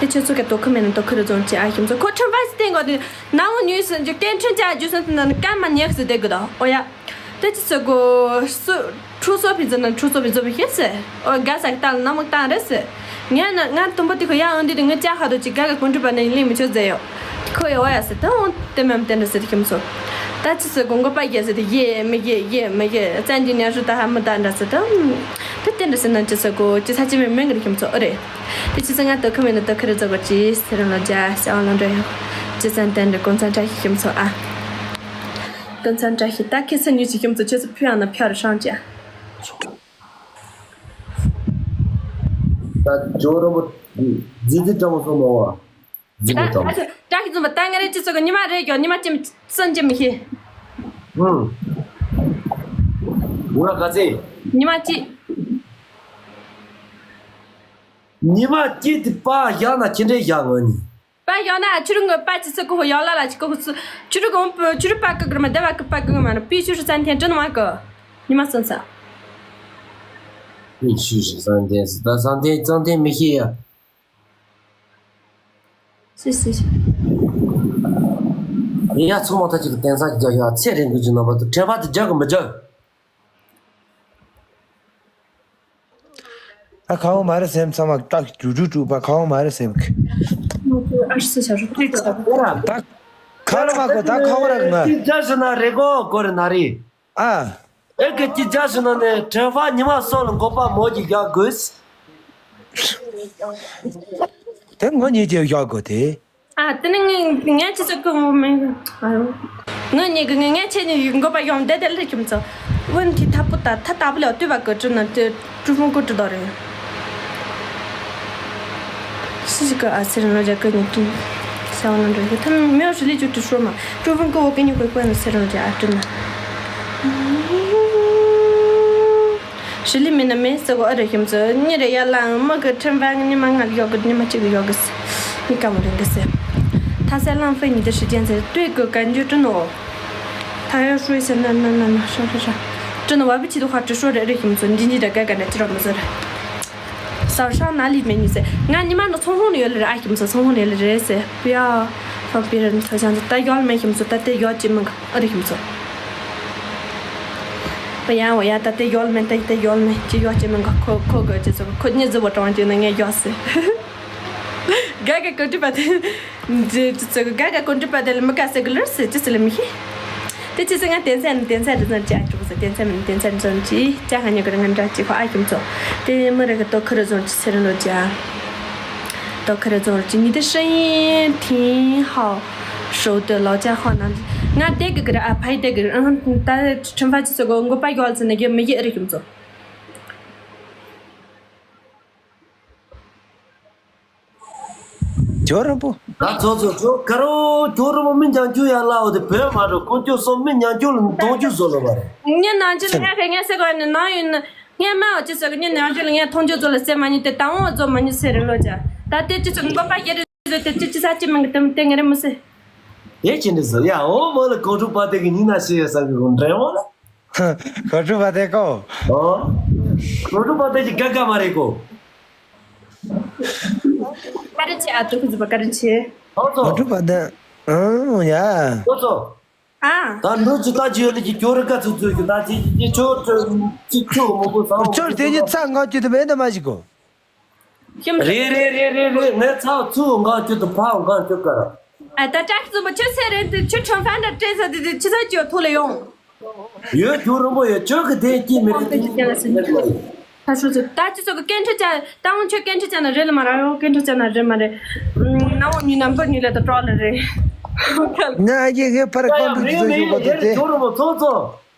དེ་ཁྱོད་ཚོ་གི་དོ་ཁུ་མེད་ན་དོ་ཁུ་རུ་བཟོ་ཅི་ཨ་ཤོམ་ཚོ་ཁོ་ཁྲིམས་པ་ཅི་བསྟན་གོ་དེ་ནང་ངོ་ཉུས་སུ་འཇུག་སྟེང་ཁྲིམས་ཅ་རྒྱུ་སོང་ཚུན་ན་ཀ་མ་ཉེག་སུ་བསྡད་དགོས་དོ་ཨོ་ཡ། དེ་ཅི་ཟེར་གོ། སུ་ཁྲུ་སོ་ཕི་ཛི་ན་ཁྲུ་སོ་ཕི་ཛི་མི་ཤེས་སེ། ཨོ་ག་ས་གི་ཏང་ནམ་ཏང་རེད་སེ། ངས་ན་ང་དུམ་བུ་དེ་ཁོ་ཡང་ཨང་དེ་དེ་ངས་ཅག་ཧ་དོ་ཅི་ག་ག་ཀུན་ཁྲི་པ་ནས་ལེན་མི་ཆོག་ཟེར་ཡོད། ཁོ་ཡོད་ཡ་སེ་ད་འོང་དེ་མམ་དེ་འདྲ་སེ་དེ་ཁྱིམ་སོ། ད་ཅི་ཟེར་གོ་མགོ་པ་རྒྱས་སེ་དེ་ཡེ་མི་ཡེ་ཡེ་མི་ཡེ་བཙན་གྱི་ཉར་ཤུ་ད་ཧ་མི་ད་འདྲ་སེ་ད། དེ་དེ་འདྲ་སེ་ན་ཅི་ཟེར་གོ་ཅི་ས་ཅི་མི་མེད་གི་ཁྱིམ་སོ་ཨོ་རེད། དེ་ཅི་ཟེར་ང་དོ་ཁ་མེད་ན་དོ་ཁ་རེ་ཛོ་གོ་ཅི་སེ་རང་ལ་ཇ་ཤ་ལ་འདྲ་ཡོད། ཅི་ཟེར་དེ་འདྲ་ཀུན་ཚང་ཅག་ཁྱིམ་སོ་ཨ། ཀུན་ཚང་བཀྲ་ཤིས་ད་ཁེ་སེ་ཉུ་ཅི་ཤིམ་ཚོ་ཁྱོད་ཚོ་ཕུ་ཡང་ན་ཕྱར་ཧྲང་ཅ། ད་ཇོ་རོ་མོ་ཛི་ཛི་ཀྲ་མོ་སོ་མོ་བ། ཛི་ད་མོ་ཀྲ་མོ། ཨ་ཅེ་བཀྲ་ཤིས་ཙུམ་པ་ད་ང་རེ་ཅི་ཚོ་གི་ཉི་མ་རེ་གྱོ་ཉི་མ་ཅི་སུན་ཅི་མི་ཤེས། ཧུམ། ང་ག་ཚེ། ཉི་མ་ཅི། ཉི་མ་ཅི་དེ་པ་བཞག་ན་ཁྱི་འདྲེ་བཞག་ང་ནི། པ་ཡང་ན་ཆུ་རུང་གི་པ་ཅི་ཚེ་ཀོ་ཧོ་ཡང་ལ་ལ་ཅི་ཀོ་ཧོ་ཚུ་ཆུ་རུང་གི་ཆུ་རུ་པ་ཀི་གི་མ་བདེ་བ་ཀི་པ་ཀི་གི་མ་ན་པི་ཆུ་ཧྲི་ཙན་ཐན་ཏྲི་ན་མ་ཀི་ཉི་མ་སོན་ས། པི་ཆུ་ཧྲི་ཙན་ཐན་སི་ད་ཙན་ཐན་ཙན་ཐན་མི་ཤེས་ཡ། སི་སི་སི། ཡ་ཚང་མ་ད་ཅིག་གི་དེང་སང་ཅིག་རྒྱག་ཡ་ཚེ་རིང་གི་ཅིག་ནང་པ་དུ་དྲན་པ་དུ་རྒྱག་གི་མི་རྒྱག་ཨ་ཁ་བོ་མ་རེད་སེམས་ཚང་མ་ཏག་ཀྲུ་ཀྲུ་ཀྲུ་པ་ཁ་བོ་མ་རེད་སེམས་ཀྱི། ཨ་སི་ཤ་རུ་ཏུ་ཏུ། ད་ཁ་ར་མ་གོ་ད་ཁ་བོ་ར་ང་། ཅི་བྱ་ཞུ་ན་རེ་གོ་གོ་རེ་ན་རེ། ཨ། ཨེ་ཀི་ཅི་བྱ་ཞུ་ན་ནས་དྲན་པ་ཉི་མ་སོགས་ལ་འགོག་པ་མོ་གི་རྒྱག་དགོས། དེ་ངོ་གཉིས་ཀྱི་རྒྱག་དགོས་ཏེ། ཨ་དེ་ནི་ངས་ངས་ཅི་ཟེར་གི་མིན། ཨ་རོ། ངོ་གཉིས་ཀྱི་ངས་ངས་ཁྱེད་གཉིས་ཡིག་འགོད་པ་ཡོང་བསྡད་དེ་ལས་ཁྱིམ་ཚོ། བུན་ཐི་ཐ་པོ་ད་ཐ་ད་པོ་ལ་ལྟོས་པ་གི་ཀྲི་ན་དེ་ཀྲུ་ཧྥུང་ཀོ་ཀྲི་དོ་རེད། སི་ཞིག་གི་ཨ་སེར་ནོ་རྒྱ་གི་ཉིན་ཀྲི། ས་བ་ན་འགྲོ་གི་ཐ་མི་ཡོ་ཧྲི་ལི་ཅུ་ཀྲི་ཧྲོ་མ་ཀྲུ་ཧྥུང་ཀོ་བོ་གི་ཉིན་ཀོ་ཀོ་ན་སེར་ནོ་རྒྱ་ཨ་ཀྲི་ན། ཞི་ལི་མིན་ན་མེད་ཟེར་གོ་ཨ་རེ་ཁྱིམ་ཚོ་གཉིས་རེ་ཡར་ལངས་མི་གི་ཁྲིམས་པ་ཉི་མ་ལྔ་གི་ཡོག་གི་ཉི་མ་གཅིག་གི་ཡོག་གི་ཟེར། མི་ཀ་མོ་རེ་འདི་ཟེར། ཐ་སལ་ལང་ཧྥེ་ཉི་འདི་ཧྲི་ཅན་ཟེར་ལྟོས་གི་གན་རྒྱུ་ཀྲི་ནོ། ཐ་ཡོ་ཧྲུའི་ཟེར་ན་ན་ན་ན་ཧྲ་ཧྲ་ཧྲ། ཀྲི་ནོ་བ་བི་ཆི་དུ་ཧ་ཀྲི་ཧྲོ་རེ་རེ་ཁྱིམ་ཚོ་འདི་འདི་ར་ག་ག་ན་ཅི་རོ་མི་ཟེར། ས་ཧྲ་ན་ལི་མེ་ཉི་ཟེར། ང་ཉི་མ་ནི་ཚོང་ཧོང་ནི་ཡོད་ལེ་རེ་ཨ་ཁྱིམ་ཚོ་ཚོང་ཧོང་ནི་ཡོད་ལེ་རེ་ཟེར། པི་ཡ། ཧ་པི་ར་ནི་ཐ་ཅང་ད་ཡོལ་མེ་ཁྱིམ་ཚོ་ད་དེ་ཡོལ་ཅི་མི་ག་ཨ་རེ་ཁྱིམ་ཚོ། ཨོ་ཡ་ཨོ་ཡ་ད་དེ་ཡོལ་མེ་ད་དེ་ཡོལ་མེ་ཅི་ཡོལ་ཅི་མི་ག་ཁོ་ཁོ་གི་ཅི་ཚོ་ཁོ་ཉི་ཟི་བོ་ཀྲོང་ཅི་ནི་ངས་ཡོལ་སི། ག་ག་ཀོན་ཏི་པ་དེ། ཅི་ཅི་ཚོ་ག་ག་ཀོན་ཏི་པ་དེ་ལ་མི་ག་སེ་གི་ལར་སི་ཅི་སི་ལ་མི་ཤི། དེ་ཅི་ཚེ་ང་དེན་ཚན་དེན་ཚན་རི་ཙོན་ཅི་ཨ་ཅུ་ཟེར་དེན་ཚན་མིན་དེན་ཚན་རི་ཙོན་ཅི་ཅ་ཧ་ཉོ་གི་ར་ང་འདྲ་ཅི་ཁོ་ཨ་ཁྱིམ་ཚོ། དེ་མི་རེ་གི་ཏོ་ཁི་རི་ཙོན་ཅི་ཚེ་རི་ལོ་ཅི་ཨ། ཏོ་ཁི་རི་ཙོན་ཅི་ཉི་དེ་ཧྲི་ཡིན་ཐིང་ཧའོ། ཧྲོ་དེ་ལོ་ཅ་ཧོ་ནང་ང་དེ་གི་གི་ར་ཨ་ཕའི་དེ་གི་ར་ཨ་ད་ཁྲིམས་པ་ཅི་ཚོ་གོ་མགོ་པ་ཡོལ་ཚེ་ནི་གི་མི་གི་ཨ་རི་ཁྱིམ་ཚོ། ཇོ་རོ་པོ། ད་ཚོ་ཚོ་ཚོ་ཁ་རོ་ཇོ་རོ་པོ་མི་ཉང་ཁྱུ་ཡ་ལ་འོ་དེ་བོད་མ་རོ་ཀོ་ཅོ་སོ་མི་ཉང་ཁྱུ་ལ་མདོང་ཁྱུ་བཟོ་ལ་བ་རེད། ངས་ནང་ཆེན་ལ་ངས་ཁ་ངས་སེ་གོ་ནི་ནང་ཡིན་ནི་ངས་མ་འོ་ཅི་ཟེར་གི་ངས་ནང་ཆེན་ལ་ངས་མཐོང་ཆུ་བཟོ་ལ་སེ་མ་ཉི་དེ་དང་འོ་བཟོ་མ་ཉི་སེ་རེ་ལོ་ཅ་ད་དེ་ཅི་ཚོ་མགོ་པ་ཡེ་རེ་ཟེར་དེ་ཅི་ཅི་ས་ཅི་མིན་གི་དེ་དེ་ངས་རེ་མི་སེ། དེ་ཅི་འདྲ་ཟེར་ཡ་འོ་མོ་ལ་གོ་ཁྲུ་པ་དེ་གི་ཉི་ན་ཤི་ཡ་ས་གི་གོ་འདྲ་འོ་ལ། གོ་ཁྲུ་པ་དེ་གོ། ཨོ། གོ་ཁྲུ་པ་དེ་ཅི་ག་ག་མ་རེད་གོ། ཀ་རི་ཆེ་ཨ་ཏུ་ཁུ་ཛི་པ་ཀ་རི་ཆེ། ཨོ་ཙོ། གོ་ཁྲུ་པ་དེ། ཨང་ཡ། ཨོ་ཙོ། ཨ། ད་འགྲོ་ཅི་ལྟ་ཅི་ཡོད་ལ་ཅི་ཁྱོད་རི་ཀ་ཚུགས་ཚུགས་ཀྱི་ད་ཅི་ཅི་ཁྱོད་ཅི་ཁྱོད་མོ་པོ་ཚང་མོ་ཁྱོད་དེ་ཉིད་ཚང་ངང་ཁྱོད་དུ་མེད་ད་མ་ཞིག་གོ། ཁྱིམ་རེད་རེད་རེད་རེད་རེད། ངས་ཚང་ཚུགས་ངང་ཁྱོད་དུ་ཕ་ངང་ཁྱོད་ཀ་ར། ཨ་ད་ཀྲག་རྩུབ་པོ་ཁྱོད་ཚེ་རིང་དུ་ཁྱོད་ཁྲོམ་ཕན་འདྲ་སྤྲད་ས་དེ་དུ་ཁྱི་ཚ་ཅོ་ཐུག་ལ་ཡོང་། ཡོད་རྒྱུ་རིན་པོ་ཡོད་ཁྱོད་ཀྱི་དེ་སྐྱིད་མི་རེད་དེ་ཁྱི་ཚ་ཅོ་ཐུག་ལ་ཡོང་། ད་ཁྱོད་ཚོ་ད་ཁྱི་ཚོ་གི་སྐད་འཕྲིན་ཅན་ད་འོང་ཁྱོད་སྐད་འཕྲིན་ཅན་ན་རེད་ལ་མ་ར་ཡོང་སྐད་འཕྲིན་ཅན་ན་རེད་མ་རེད། ན་འོང་ཉིན་ན་འབུ་ཉིན་ལ་ད་གྲོགས་ལ་རེད། ང་ཨ་ཡེ་ངའི་ཕར་ཡ་ཡ་ཁོང་དུ་མེད་ཡོད་ཚོ་ཡོད་མེད་པ་ཡོད་དེ་རེད་དེ། ཁྱོད་རིན་པོ་ཚོ་ཚོ།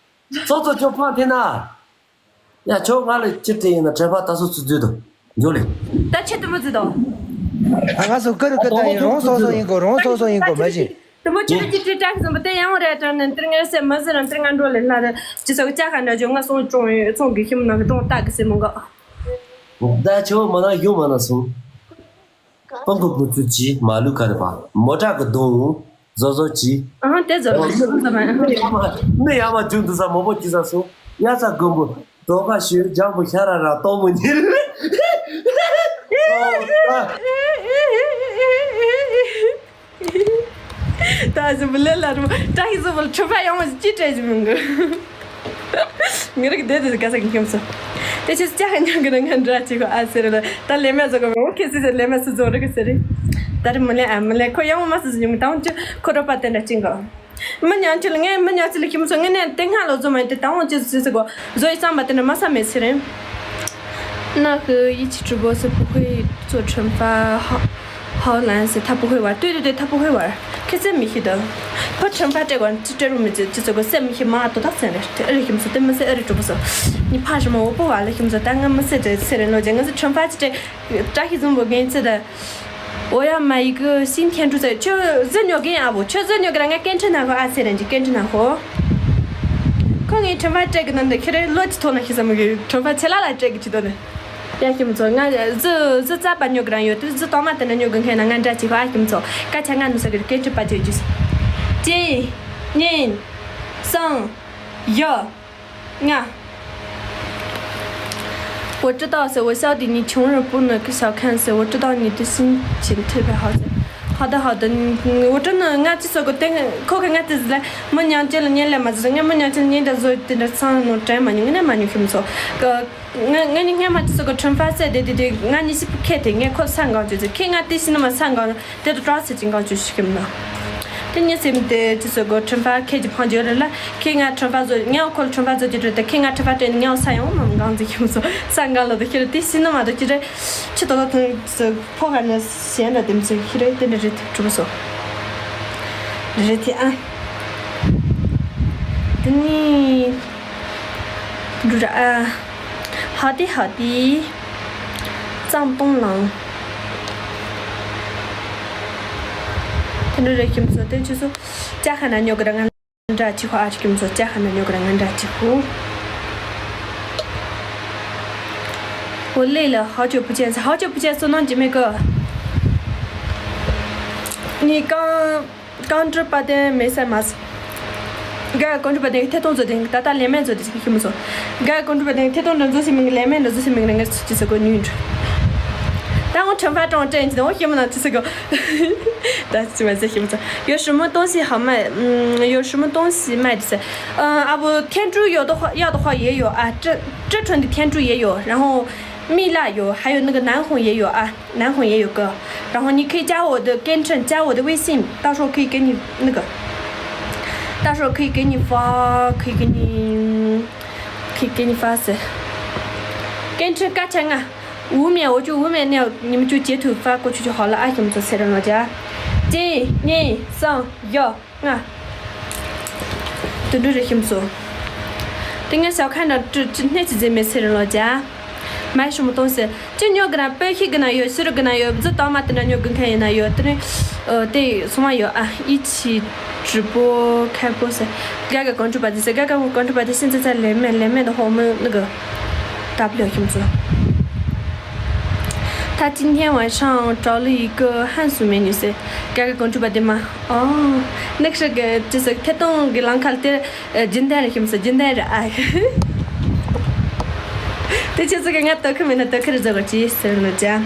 ཚོ་ཚོ་ཁྱོད་ཕངས་ཐེ་ན། ཡ་ཁྱོད་ང་ལ་ཅི་སྤྲད་ཡིན་ན་དྲན་པ་ད་སོ་ཚུ་འཛུལ་དང་འཇོག་ལེ། ད་ཁྱེད་དུ་མི་འཛུལ་དང་། ད་ང་ཚོ་ཀི་རུ་ཀི་ད་ཡིན་རོང་སོ་སོ་ཡིན་གོ་རོང་སོ་སོ་ཡིན་གོ་མ་བྱེད། དུ་མོ་ཁྱེད་ཀྱི་ཅི་སྤྲད་ཀྱི་ཟིན་པ་དེ་ཡང་རེད་དྲན་ནས་འདིར་ངའི་སེམས་མི་ཟིན་ན་འདིར་ང་འགྲོ་ལེ་ལ་རེད་ཅི་ཚོགས་ཅག་ག་འདྲ་བྱུང་ང་སོང་ཅུང་ཡོད་ཚོང་གི་ཁྱིམ་ནང་གི་ཏོང་ཏག་གི་སེམས་མི་འགག་ད་ཁྱོད་མ་ན་ཡོང་མ་ན་སོང་། སྤང་གི་བུ་ཚུ་གྱིས་མ་ལུས་ཁ་རེ་པ་མོ་ཊ་གི་གདོང་བཟོ་བཟོ་གྱིས། ཨང་དེ་ཟོ་ལ་ཤི་ཟ་མ་ཡང་། མི་ཡ་མ་རྒྱུན་དུ་ཟ་མོ་པོ་གྱིས་ཟ་སོང་། ཡ་ཚ་དགོན་པོ་དོ་ཁ་ཤོད་ལྗང་པོ་ཤ་ར་ར་གཏོང་མོ་ཉིལ། ད་ཟི་བུ་ལེ་ལ་རུ་ཏྲ་ཧི་ཟི་བུ་ལ་ཁྲི་ཕ་ཡང་མ་ཅི་སྤྲད་ཅི་མིན་གི། ངེད་རིགས་བསྡད་དེ་ག་ས་གི་ཁྱིམ་སོ། དེ་ཆེ་ཅག་ཉང་གི་ན་ང་འདྲ་ཅིག་ཨ་ཟེར་ལ་ད་ལས་མེད་ཟོ་གི་མོ་ཁེ་སི་ཟེར་ལས་མེད་སུ་ཟོ་རི་གི་ཟེར་རི། ད་རི་མི་ལེ་ཨ་མི་ལེ་ཁོ་ཡང་མ་སུ་ཟོ་ཉི་མི་དང་ཅི་ཁོ་རོ་པ་དེ་འདྲ་ཅིག་གོ། མི་ཉང་ཅི་ལ་ངས་མི་ཉང་ཅི་ལ་ཁྱིམ་སོ་ངས་ནས་དེ་སྔ་ལོ་ཟོ་མ་ཡི་དེ་དང་ཅི་ཟོ་ཟོ་གོ་ཟོ་ཡི་བསམ་པ་དེ་འདྲ་མ་ས་མེད་ཟེར་རི། 那个一起直播是不会做惩罚，好好难死，他不会玩。对对对，他不会玩。可是没去的，不惩罚这个这这种没这这这个是没去嘛，多大岁了？这二十岁，对没是二十多岁，你怕什么？我不玩了，什么说？但我们是这些人了，这个是惩罚这这这些怎么跟这的？我要买一个新天珠在，就这牛跟阿不，就这牛跟人家跟着那个阿塞人就跟着那个。看你惩罚这个呢，可以落地头那些什么个惩罚起来了，这个知道的。 ཡ་ཁྱིམ་ཚོ་ང་ཟི་ཟི་རྩ་པ་ཉོ་གི་རང་ཡོད་དུ་ཟི་དང་མ་དེ་ན་ཉོ་གི་མཁན་ན་ང་འདྲ་ཅིག་ཧ་ཁྱིམ་ཚོ་ཀ་ཆ་ང་ནུ་ས་གི་སྐད་ཁྲི་པ་ཅིག་རྒྱུས། གཅིག་གཉིས་གསུམ་བཞི་ལྔ།我知道是我笑的你穷人不能给小看是我知道你的心情特别好好的好的我真的 ང་ཅི་ཚོ་གི་དེ་ཁོ་གི་ང་དེ་ཟི་ལ་མི་ཉང་ཅི་ལ་ཉན་ལ་མ་ཟི་ང་མི་ཉང་ཅི་ལ་ཉན་ད་ཟོ་དེ་འདྲ་ཚང་ནོ་དྲན་མ་ཉུང་ངི་ན་མ་ཉུང་ཁྱིམ་ཚོ་གི། ང་ང་ནི་སྔན་མ་དེ་ཚོ་གི་ཁྲོན་ཕ་སེ་དེ་དེ་དེ་ང་ནི་སི་ཁེ་དེ་ངས་ཁོ་ས་འགང་བཅུ་ཚེ་ཁེ་ང་དེ་སི་ནི་མ་ས་འགང་དེ་དུ་ཏྲ་སེ་ཅི་འགང་བཅུ་ཞིག་གིམ་ན། དེ་ངས་སེམས་དེ་དེ་ཚོ་གི་ཁྲོན་ཕ་ཁེ་ཅི་ཕང་བཅུ་རེ་ལ་ཁེ་ང་ཁྲོན་ཕ་ཚོ་ངས་ཁོ་ལ་ཁྲོན་ཕ་ཚོ་ཅི་དྲོད་དེ་ཁེ་ང་ཁྲོན་ཕ་དྲོད་ནི་ངས་ས་ཡང་མ་འགང་ཚེ་ཁྱིམ་ཚོ་ས་འགང་ལ་དུ་ཁེ་རེ་དེ་སི་ནི་མ་དུ་ཅི་རེ་ཆི་དོ་དོ་ཐོན་ཚེ་ཕོ་ག་ནི་ཞེན་ལ་དེམ་ཚེ་ཁེ་རེ་དེ་འདྲ་རེད་གྲུབ་སོ། རེད་དེ་ཨ། དེ་ནི། འགྲུ་ར་ཨ། ཧ་དི་ཧ་དི། ཙམ་སྟོང་ལང་། དེ་འདྲ་རེ་ཁྱིམ་ཚོ་དེ་ཆུ་ཚོ་ཅ་ཁ་ན་ཉོ་གི་ར་ང་འདྲ་ཅི་ཧོ་ཨ་ཅི་ཁྱིམ་ཚོ་ཅ་ཁ་ན་ཉོ་གི་ར་ང་འདྲ་ཅི་ཧོ། འོ་ལེ་ལ་ཧ་ཅོ་བུ་ཅན་ཧ་ཅོ་བུ་ཅན་སོ་ནང་ཅི་མེད་གི། ནི་ཀང་། རྐང་གྲུ་པ་དེ་མེད་ས་མ་ཟ། ག་རྐང་གྲུ་པ་དེ་ཐེ་གཏོང་བཟོ་དེ་ད་ལྟ་ལས་མེད་བཟོ་དེ་ཞིག་ཤི་མི་སོང་། ག་རྐང་གྲུ་པ་དེ་ཐེ་གཏོང་འདྲ་བཟོ་ཞིག་མིན་ལས་མེད་འདྲ་བཟོ་ཞིག་མིན་ངར་ཚུགས་ཀྱི་ཟེར་གོ་ཉུང་འགྲོ། ད་འོ་ཁྲོན་ཕ་གྲོང་དྲན་གྱི་འོ་ཤི་མི་ན་ཚུགས་ཟེར་གོ། ད་ཅི་མ་ཟེར་ཤི་མི་སོང་། 有什么东西好卖？嗯，有什么东西卖的？呃，啊不，天珠有的话，要的话也有啊。这这城的天珠也有，然后蜜蜡有，还有那个南红也有啊。 南红也有个，然后你可以加我的跟称，加我的微信，到时候可以给你那个，到时候可以给你发，可以给你，可以给你发噻。跟称加钱啊，五秒，我就五秒内，你们就截图发过去就好了啊，什么做事的老家。一、二、三、有。 ང་། དུད་འགྲོ་རེ་ཁྱིམ་སོ། དེ་ངས་ཞའོ་ཁན་དང་ཀྲུ་ཀྲུ་སྣེ་ཅི་མཛད་མེད་ཚེ་རིང་ལོ་ཇ། མའི་ཤོ་མོ་གཏོང་ཟེར། ཅི་ཉོ་གི་ན་པོད་ཤི་གི་ན་ཡོད་ཤི་རུ་གི་ན་ཡོད་བཟི་དང་མ་དེ་ན་ཉོ་གི་མཁན་ཡིན་ན་ཡོད་དེ་རིང་། ཨོ་དེ་སོང་བ་ཡོད་ཨ་ཨི་ཆི་ཀྲི་པོ་ཁ་པོ་ཟེར། ག་ག་གོང་ཀྲུ་པ་དེ་ཟེར་ག་ག་གོང་ཀྲུ་པ་དེ་ཤིན་ཙི་ཙ་ལེ་མེ་ལེ་མེ་དང་ཧོ་མོ་ནི་གི། ད་པ་ལོ་ཁྱིམ་སོ། 他今天晚上找了一个汉族美女噻。 ག་ག་གོང་ཀྲུ་པ་དེ་མ། ཨོ། ནག་ཤ་གི་ཅི་ཟེར་ཐད་གཏོང་གི་ལང་ཁ་ལ་དེར་རྒྱུན་ལྡན་རེད་ཤིམ་སོ་རྒྱུན་ལྡན་རེད་ཨ། དེ་ཆེ་ཚོ་གི་ང་ལྟོ་ཁ་མེད་ན་ལྟོ་ཁ་རེ་རྫོགས་པ་ཅི་ཟེར་ལོ་ཅ།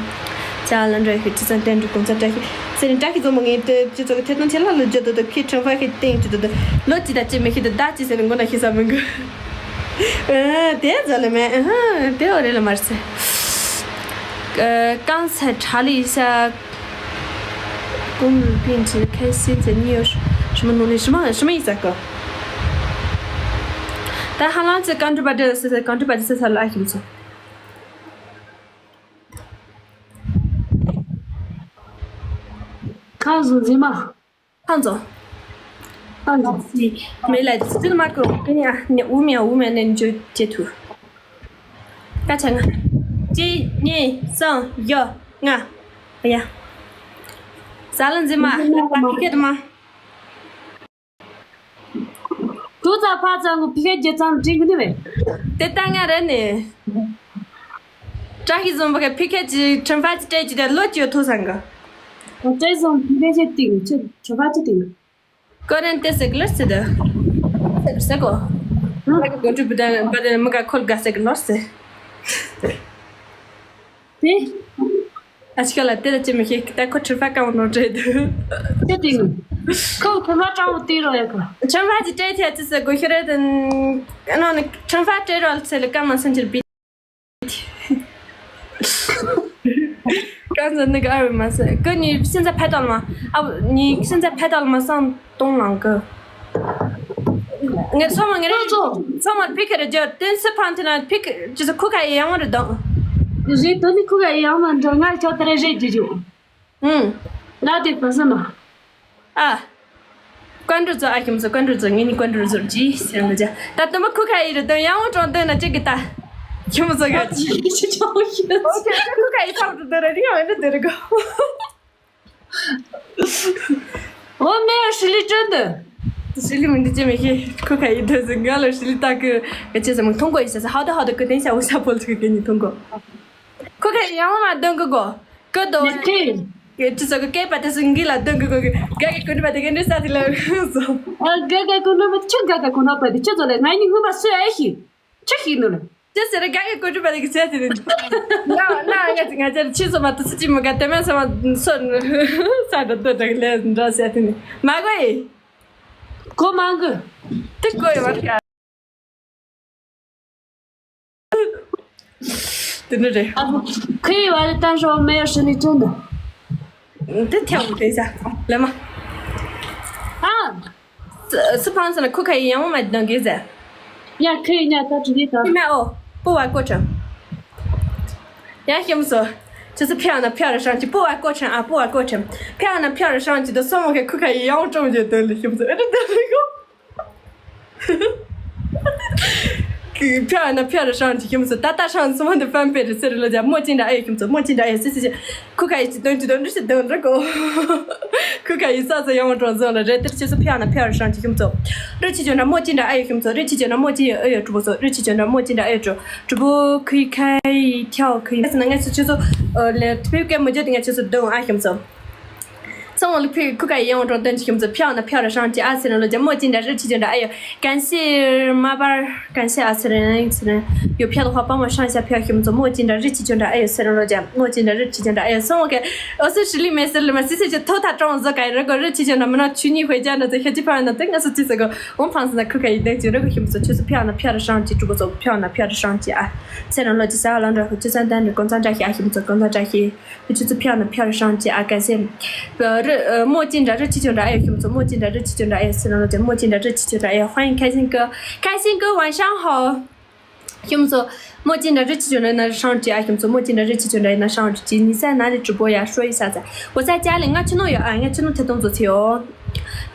ཅ་ལ་འགྲོ་ཤི་ཅི་ཙམ་བསྟན་འགྲོ་གོང་ཚ་བཀྲ་ཤི། ཟེར་ནས་བཀྲ་ཤིས་རྫོང་མ་ངའི་དེ་སྤྱི་ཚོགས་ཀྱི་ཐད་གཏོང་ཆེ་ལྷག་ལ་བརྗོད་དོ་དོ་ཁྱེད་ཁྲིམས་ཧྥ་ཁྱེད་སྟེང་བརྗོད་དོ་དོ་ལོ་ཅི་ད་ཅི་མི་ཤེས་དོ་ད་ཅི་ཟེར་ནས་མགོ་ན་ཤེས་ས་མི་དགོས། ཨ་དེ་ཛ་ལེ་མེད་ཨ་དེ་འོ་རེད་ལ་མར་ཟེར། ཨ་རྐང་ཚ་གྲ་ལི་ས་ཀུང་ལུ་པིན་ཆི་ཁའི་སིན་ཚེ་ནི་ཡོ་ཧྲི་མ་ནུ་ལི་ཧྲི་མ་ཧྲི་མ་ཡིན་ས་གོ། ད་ཧ་ལམ་ཚེ་ཀང་ཀྲི་པ་ཏི་ཟེར་ཟེར་ཀང་ཀྲི་པ་ཏི་ཟེར་ས་ལ་ཨ་ཁྱིམ་ཚོ། ཁ་བཟོ་མཛེས་མ། ཁ་བཟོ། ཁ་བཟོ། མེ་ལ་ཙི་ཙི་མ་ཀོ་ཀི་ནི་ཨ་ནི་འུ་མི་འུ་མི་ནི་འཇུ་ཅེ་ཐུ། ཀ་ཆ་ང་། གཅིག་གཉིས་གསུམ་བཞི་ལྔ། ཨ་ཡ། ཟ་ལ་མཛེས་མ་ལ་པ་ཁི་ཁེ་དུ་མ། དུ་ཙ་ཕ་ཙ་ངུ་ཕི་ཁེ་རྒྱལ་ཙང་དྲིན་གི་ནི་བས། དེ་ལྟ་ང་རེད་ནི། བཀྲ་ཤིས་བཟང་པོ་གི་ཕི་ཁེ་ཅི་ཁྲིམས་ཕ་ཅི་སྤྲད་ཅི་དེ་ལོ་ཅི་ཡོད་ཐུག་སང་གི། བཀྲ་ཤིས་བཟང་ཕི་ཁེ་ཅི་ཏིང་ཅི་ཁྲིམས་ཕ་ཅི་ཏིང་། ཀོ་རན་ཏེ་སེ་གི་ལར་སེ་དེ། སེ་གི་སེ་གོ། ང་གི་གོ་ཁྲུ་བུ་དང་བ་དེ་མི་ག་ཁོལ་ག་སེ་གི་ལོར་སེ། དེ། ཨ་ཅི་ཀ་ལ་དེ་ལ་ཅི་མི་ཤེས་ད་ཁོ་ཁྲིམས་ཕ་ཀ་བོ་ནོར་འདྲེ་དུ། ཅི་ཏིང་། ཁོ་ཁོ་མ་ཀྲང་བོ་ཏི་རོ་ཡ་ཁོ། ཁྲིམས་ཕ་ཅི་སྤྲད་ཐལ་ཅི་སེ་གོ་ཤི་རེད་དེ། ཨ་ནོ་ནི་ཁྲིམས་ཕ་སྤྲད་རོལ་སེ་ལ་ཀ་མ་སེམས་ཅིར་བི། ཀ་ཛ་ནི་ག་ཨ་བི་མ་སེ་ཀ་ནི་སེམས་ཚ་ཕེ་ཏོལ་མ་ཨ་ནི་སེམས་ཚ་ཕེ་ཏོལ་མ་སང་ཏོང་ལང་གི། ངས་སོ་མ་ངས་རེ་ཁོ་ཚོ། སོ་མ་ཕི་ཁེ་རེ་ཇོ་ཏེན་སི་ཕང་ཐི་ན་ཕི་ཁེ་ཅི་སེ་ཁུ་ཁ་ཡི་ཡང་བ་རེ་དང་། རེད་དོ་ནི་ཁུ་ཁ་ཡི་ཡང་མ་འདྲ་ང་ཁྱོད་ཏ་རེ་རེད་ཇི་ཇོ། ཨུང་། ལ་དེ་ཕ་ས་མ། ཨ། ཀོན་ཀྲུ་ཛོ་ཨ་ཁྱིམ་ཚོ་ཀོན་ཀྲུ་ཛོ་ངེད་གཉིས་ཀོན་ཀྲུ་ཛོ་ཇི་ཟེར་ལ་ཇ། ད་དུ་མ་ཁུ་ཁ་ཡི་རེ་དོན་ཡང་བ་གྲོང་དོན་ན་ཅི་གི་ད། ཁྱིམ་ཚོ་ག་ཅི་ཅི་ཅོ་ཡོད། ཨོ་ཁྱེད་ཁུ་ཁ་ཡི་ཚང་དུ་དོན་རེ་རིང་བ་འདྲ་དེ་རེ་གོ། འོ་མེ་ཡ་ཧྲི་ལི་ཅོན་དུ། ཧྲི་ལི་མི་འདི་ཅི་མི་ཤེས་ཁུ་ཁ་ཡི་དོན་ཟེར་ང་ལ་ཧྲི་ལི་ཏ་ཀི་ག་ཅི་ཟེར་མོ་མཐོང་གོ་ཡི་ཟེར་ཧ་ད་ཧ་ད་ཀི་དེན་ཤ་འོ་ཤ་ཕོལ་ཚུགས་གི་ཉི་མཐོང་གོ། ཁུ་ཁ་ཡི་ཡང་བ་མ་དོན་གི་གོ། ཀི་དོ། ནི་ཁི། ཀི་ཅི་ཟེར་གི་ཀེ་པ་དེ་སུ་འགི་ལ་དོན་གི་གོ་གི་ག་གི་ཀུན་པ་དེ་གི་འདྲི་ས་དེ་ལ་སོ། ཨ་ག་ག་ཀུན་པ་ཁྱོད་ག་ག་ཀུན་པ་དེ་ཁྱོད་ཚོ་ལ་ང་ནི་ངུ་མ་སུ་ཨེ་ཤི། ཁྱོད་ཤི་ནུ་ལ། ཅི་ཟེར་ག་གི་ཀུན་པ་དེ་གི་ཟེར་དེ་ནི། ང་ང་ང་ང་ཅི་ཆི་སོ་མ་ཏུ་སུ་ཅི་མ་ག་དེ་མ་སོ་མ་སོ་ས་ད་དོ་ད་གི་ལས་འདྲ་ཟེར་དེ་ནི་མ་གོ་ཡི། གོ་མང་གི། དེ་གོ་ཡི་བར་ག། དེ་འདྲ་རེད། ཨ་ཁོའི་བ་ལི་ཏང་ཧྲོ་མེ་ཡོ་ཧྲི་ལི་ཅུན་དུ། དེ་ཐེའུ་དེ་ས་ལེ་མ། ཨ། སུ་ཕང་སོ་ན་ཁུ་ཁ་ཡི་ཡང་མ་དང་གི་ཟེར། ཡ་ཁོའི་ཉ་ད་དྲི་ལི་ད། ཁི་མ་ཨོ། པུ་བ་ཀོ་ཁྲམ། ཡ་ཤེམ་སོ། ཁྱོད་ཚོ་ཕྱག་ན་ཕྱག་ར་ཧྲང་གི་པུ་བ་ཀོ་ཁྲམ་ཨ་པུ་བ་ཀོ་ཁྲམ། ཕྱག་ན་ཕྱག་ར་ཧྲང་གི་དོ་སོ་མོ་ཁ་ཁུ་ཁ་ཡི་ཡང་ཀྲོང་གི་དོ་ལི་ཤེམ་སོ་ཨེ་འདྲ་དོ་ལི་གོ། ཕྱག་ན་ཕྱག་ར་ཧྲང་གི་ཁྱིམ་སུ་ད་ལྟ་ཧྲང་སུ་མ་འདི་ཕན་པེ་རི་སི་རི་ལོ་ཇ་མོ་ཅིན་འདྲ་ཨེ་ཁྱིམ་སུ་མོ་ཅིན་འདྲ་ཨེ་སི་སི་ཅི་ཁུ་ཁ་ཡི་ཅི་དོན་ཅི་དོན་རི་སི་དོན་རི་གོ། ཁུ་ཁ་ཡི་ས་ས་ཡང་བ་གྲོང་ཟོང་ལ་རེ་ཏིར་ཆེ་སུ་ཕྱག་ན་ཕྱག་ར་ཧྲང་གི་ཁྱིམ་སུ་རི་ཆི་ཅོ་འདྲ་མོ་ཅིན་འདྲ་ཨེ་ཁྱིམ་སུ་རི་ཆི་ཅོ་འདྲ་མོ་ཅིན་ཨེ་ཡོ་གྲུ་པོ་སུ་རི་ཆི་ཅོ་འདྲ་མོ་ཅིན་འདྲ་ཨེ་གྲུ་གྲུ་པོ་ཁུ་ཁ་ཡི་ཐྱའོ་ཁུ་ཡི་ས་ན་ངས་སུ་ཆེ་སུ་ལེ་ཕེ་ཀེ་མོ་ཇ་དི་ངས་ཆེ་སུ་དོན་ཨ་ཁྱིམ་སུ། ཚང་མ་ལ་ཕི་ཁུ་ཁ་ཡི་ཡང་བ་གྲོང་དོན་གྱི་ཁྱིམ་ཚོ་ཕྱག་ན་ཕྱག་ར་ཧྲང་གི་ཨ་སི་རན་ལོ་ཇ་མོ་ཅིན་འདྲ་རི་ཆི་ཅོ་འདྲ་ཨ་ཡོ་ཀན་སི་མ་པར་ཀན་སི་ཨ་སི་རན་སི་རན་ཡོ་ཕྱག་ལ་ཧོ་པ་མ་ཧྲང་ཤ་ཕྱག་ཁྱིམ་ཚོ་མོ་ཅིན་འདྲ་རི་ཆི་ཅོ་འདྲ་ཨ་ཡོ་སི་རན་ལོ་ཇ་མོ་ཅིན་འདྲ་རི་ཆི་ཅོ་འདྲ་ཨ་ཡོ་སོང་ག་ཨོ་སི་ཧྲི་ལི་མེ་སི་ལི་མ་སི་སི་ཅི་ཐོ་ཐ་ཀྲོང་ཟོ་ག་ཡི་ར་གོ་རི་ཆི་ཅོ་འདྲ་མི་ན་ཆུ་ཉི་ཧོས་ཇ་ན་ཚེ་ཁ་ཅི་ཕ་ན་ཏི་ང་སུ་ཅི་ཟེ་གོ་འོང་ཕང་སི་ན་ཁུ་ཁ་ཡི་དོན་གྱི་ར་གོ་ཁྱིམ་ཚོ་ཆུ་ཚོ་ཕྱག་ན་ཕྱག་ར་ཧྲང་གི་ཕྱག་ན་ཕྱག་ར་ཧྲང་གི་ཨ་སི་རན་ལོ་ཇ་ས་ལ་འདྲ་ཁུ་ཆུ་ཚན་དན་གོང་ཚང་བཀྲ་ཤིས་ཨ་ཁྱིམ་ཚོ་གོང་ཚང་བཀྲ་ཤིས། ཁྱོད་ཚོ་ཕྱག་ན་ཕྱག་ར་ཧྲང་གི་ཨ་ཀན་སེ། རི་མོ་ཅིན་འདྲ་རི་ཆི་ཅོ་འདྲ་ཨ་ཡོ་ཁྱིམ་ཚོ་མོ་ཅིན་འདྲ་རི་ཆི་ཅོ་འདྲ་ཨ་ཡོ་སི་ར་ལོ་ཅན་མོ་ཅིན་འདྲ་རི་ཆི་ཅོ་འདྲ་ཨ་ཡོ་ཧོན་ཁ་སིན་ཀི་ཁ་སིན་ཀི་ཝན་ཤང་ཧོ། ཁྱིམ་ཚོ་མོ་ཅིན་འདྲ་རི་ཆི་ཅོ་འདྲ་ན་ཧྲང་ཅི་ཨ་ཁྱིམ་ཚོ་མོ་ཅིན་འདྲ་རི་ཆི་ཅོ་འདྲ་ཡིན་ན་ཧྲང་ཅི་ཉི་ས་ན་རི་ཀྲི་པོ་ཡ་ཧྲོ་ཡི་ས་ཚ་འོ་ས་ཅ་ལི་ང་ཆི་ནོ་ཡོ་ཨ་ང་ཆི་ནོ་ཐེ་ཏོང་ཚོ་ཚེ་ཡོ།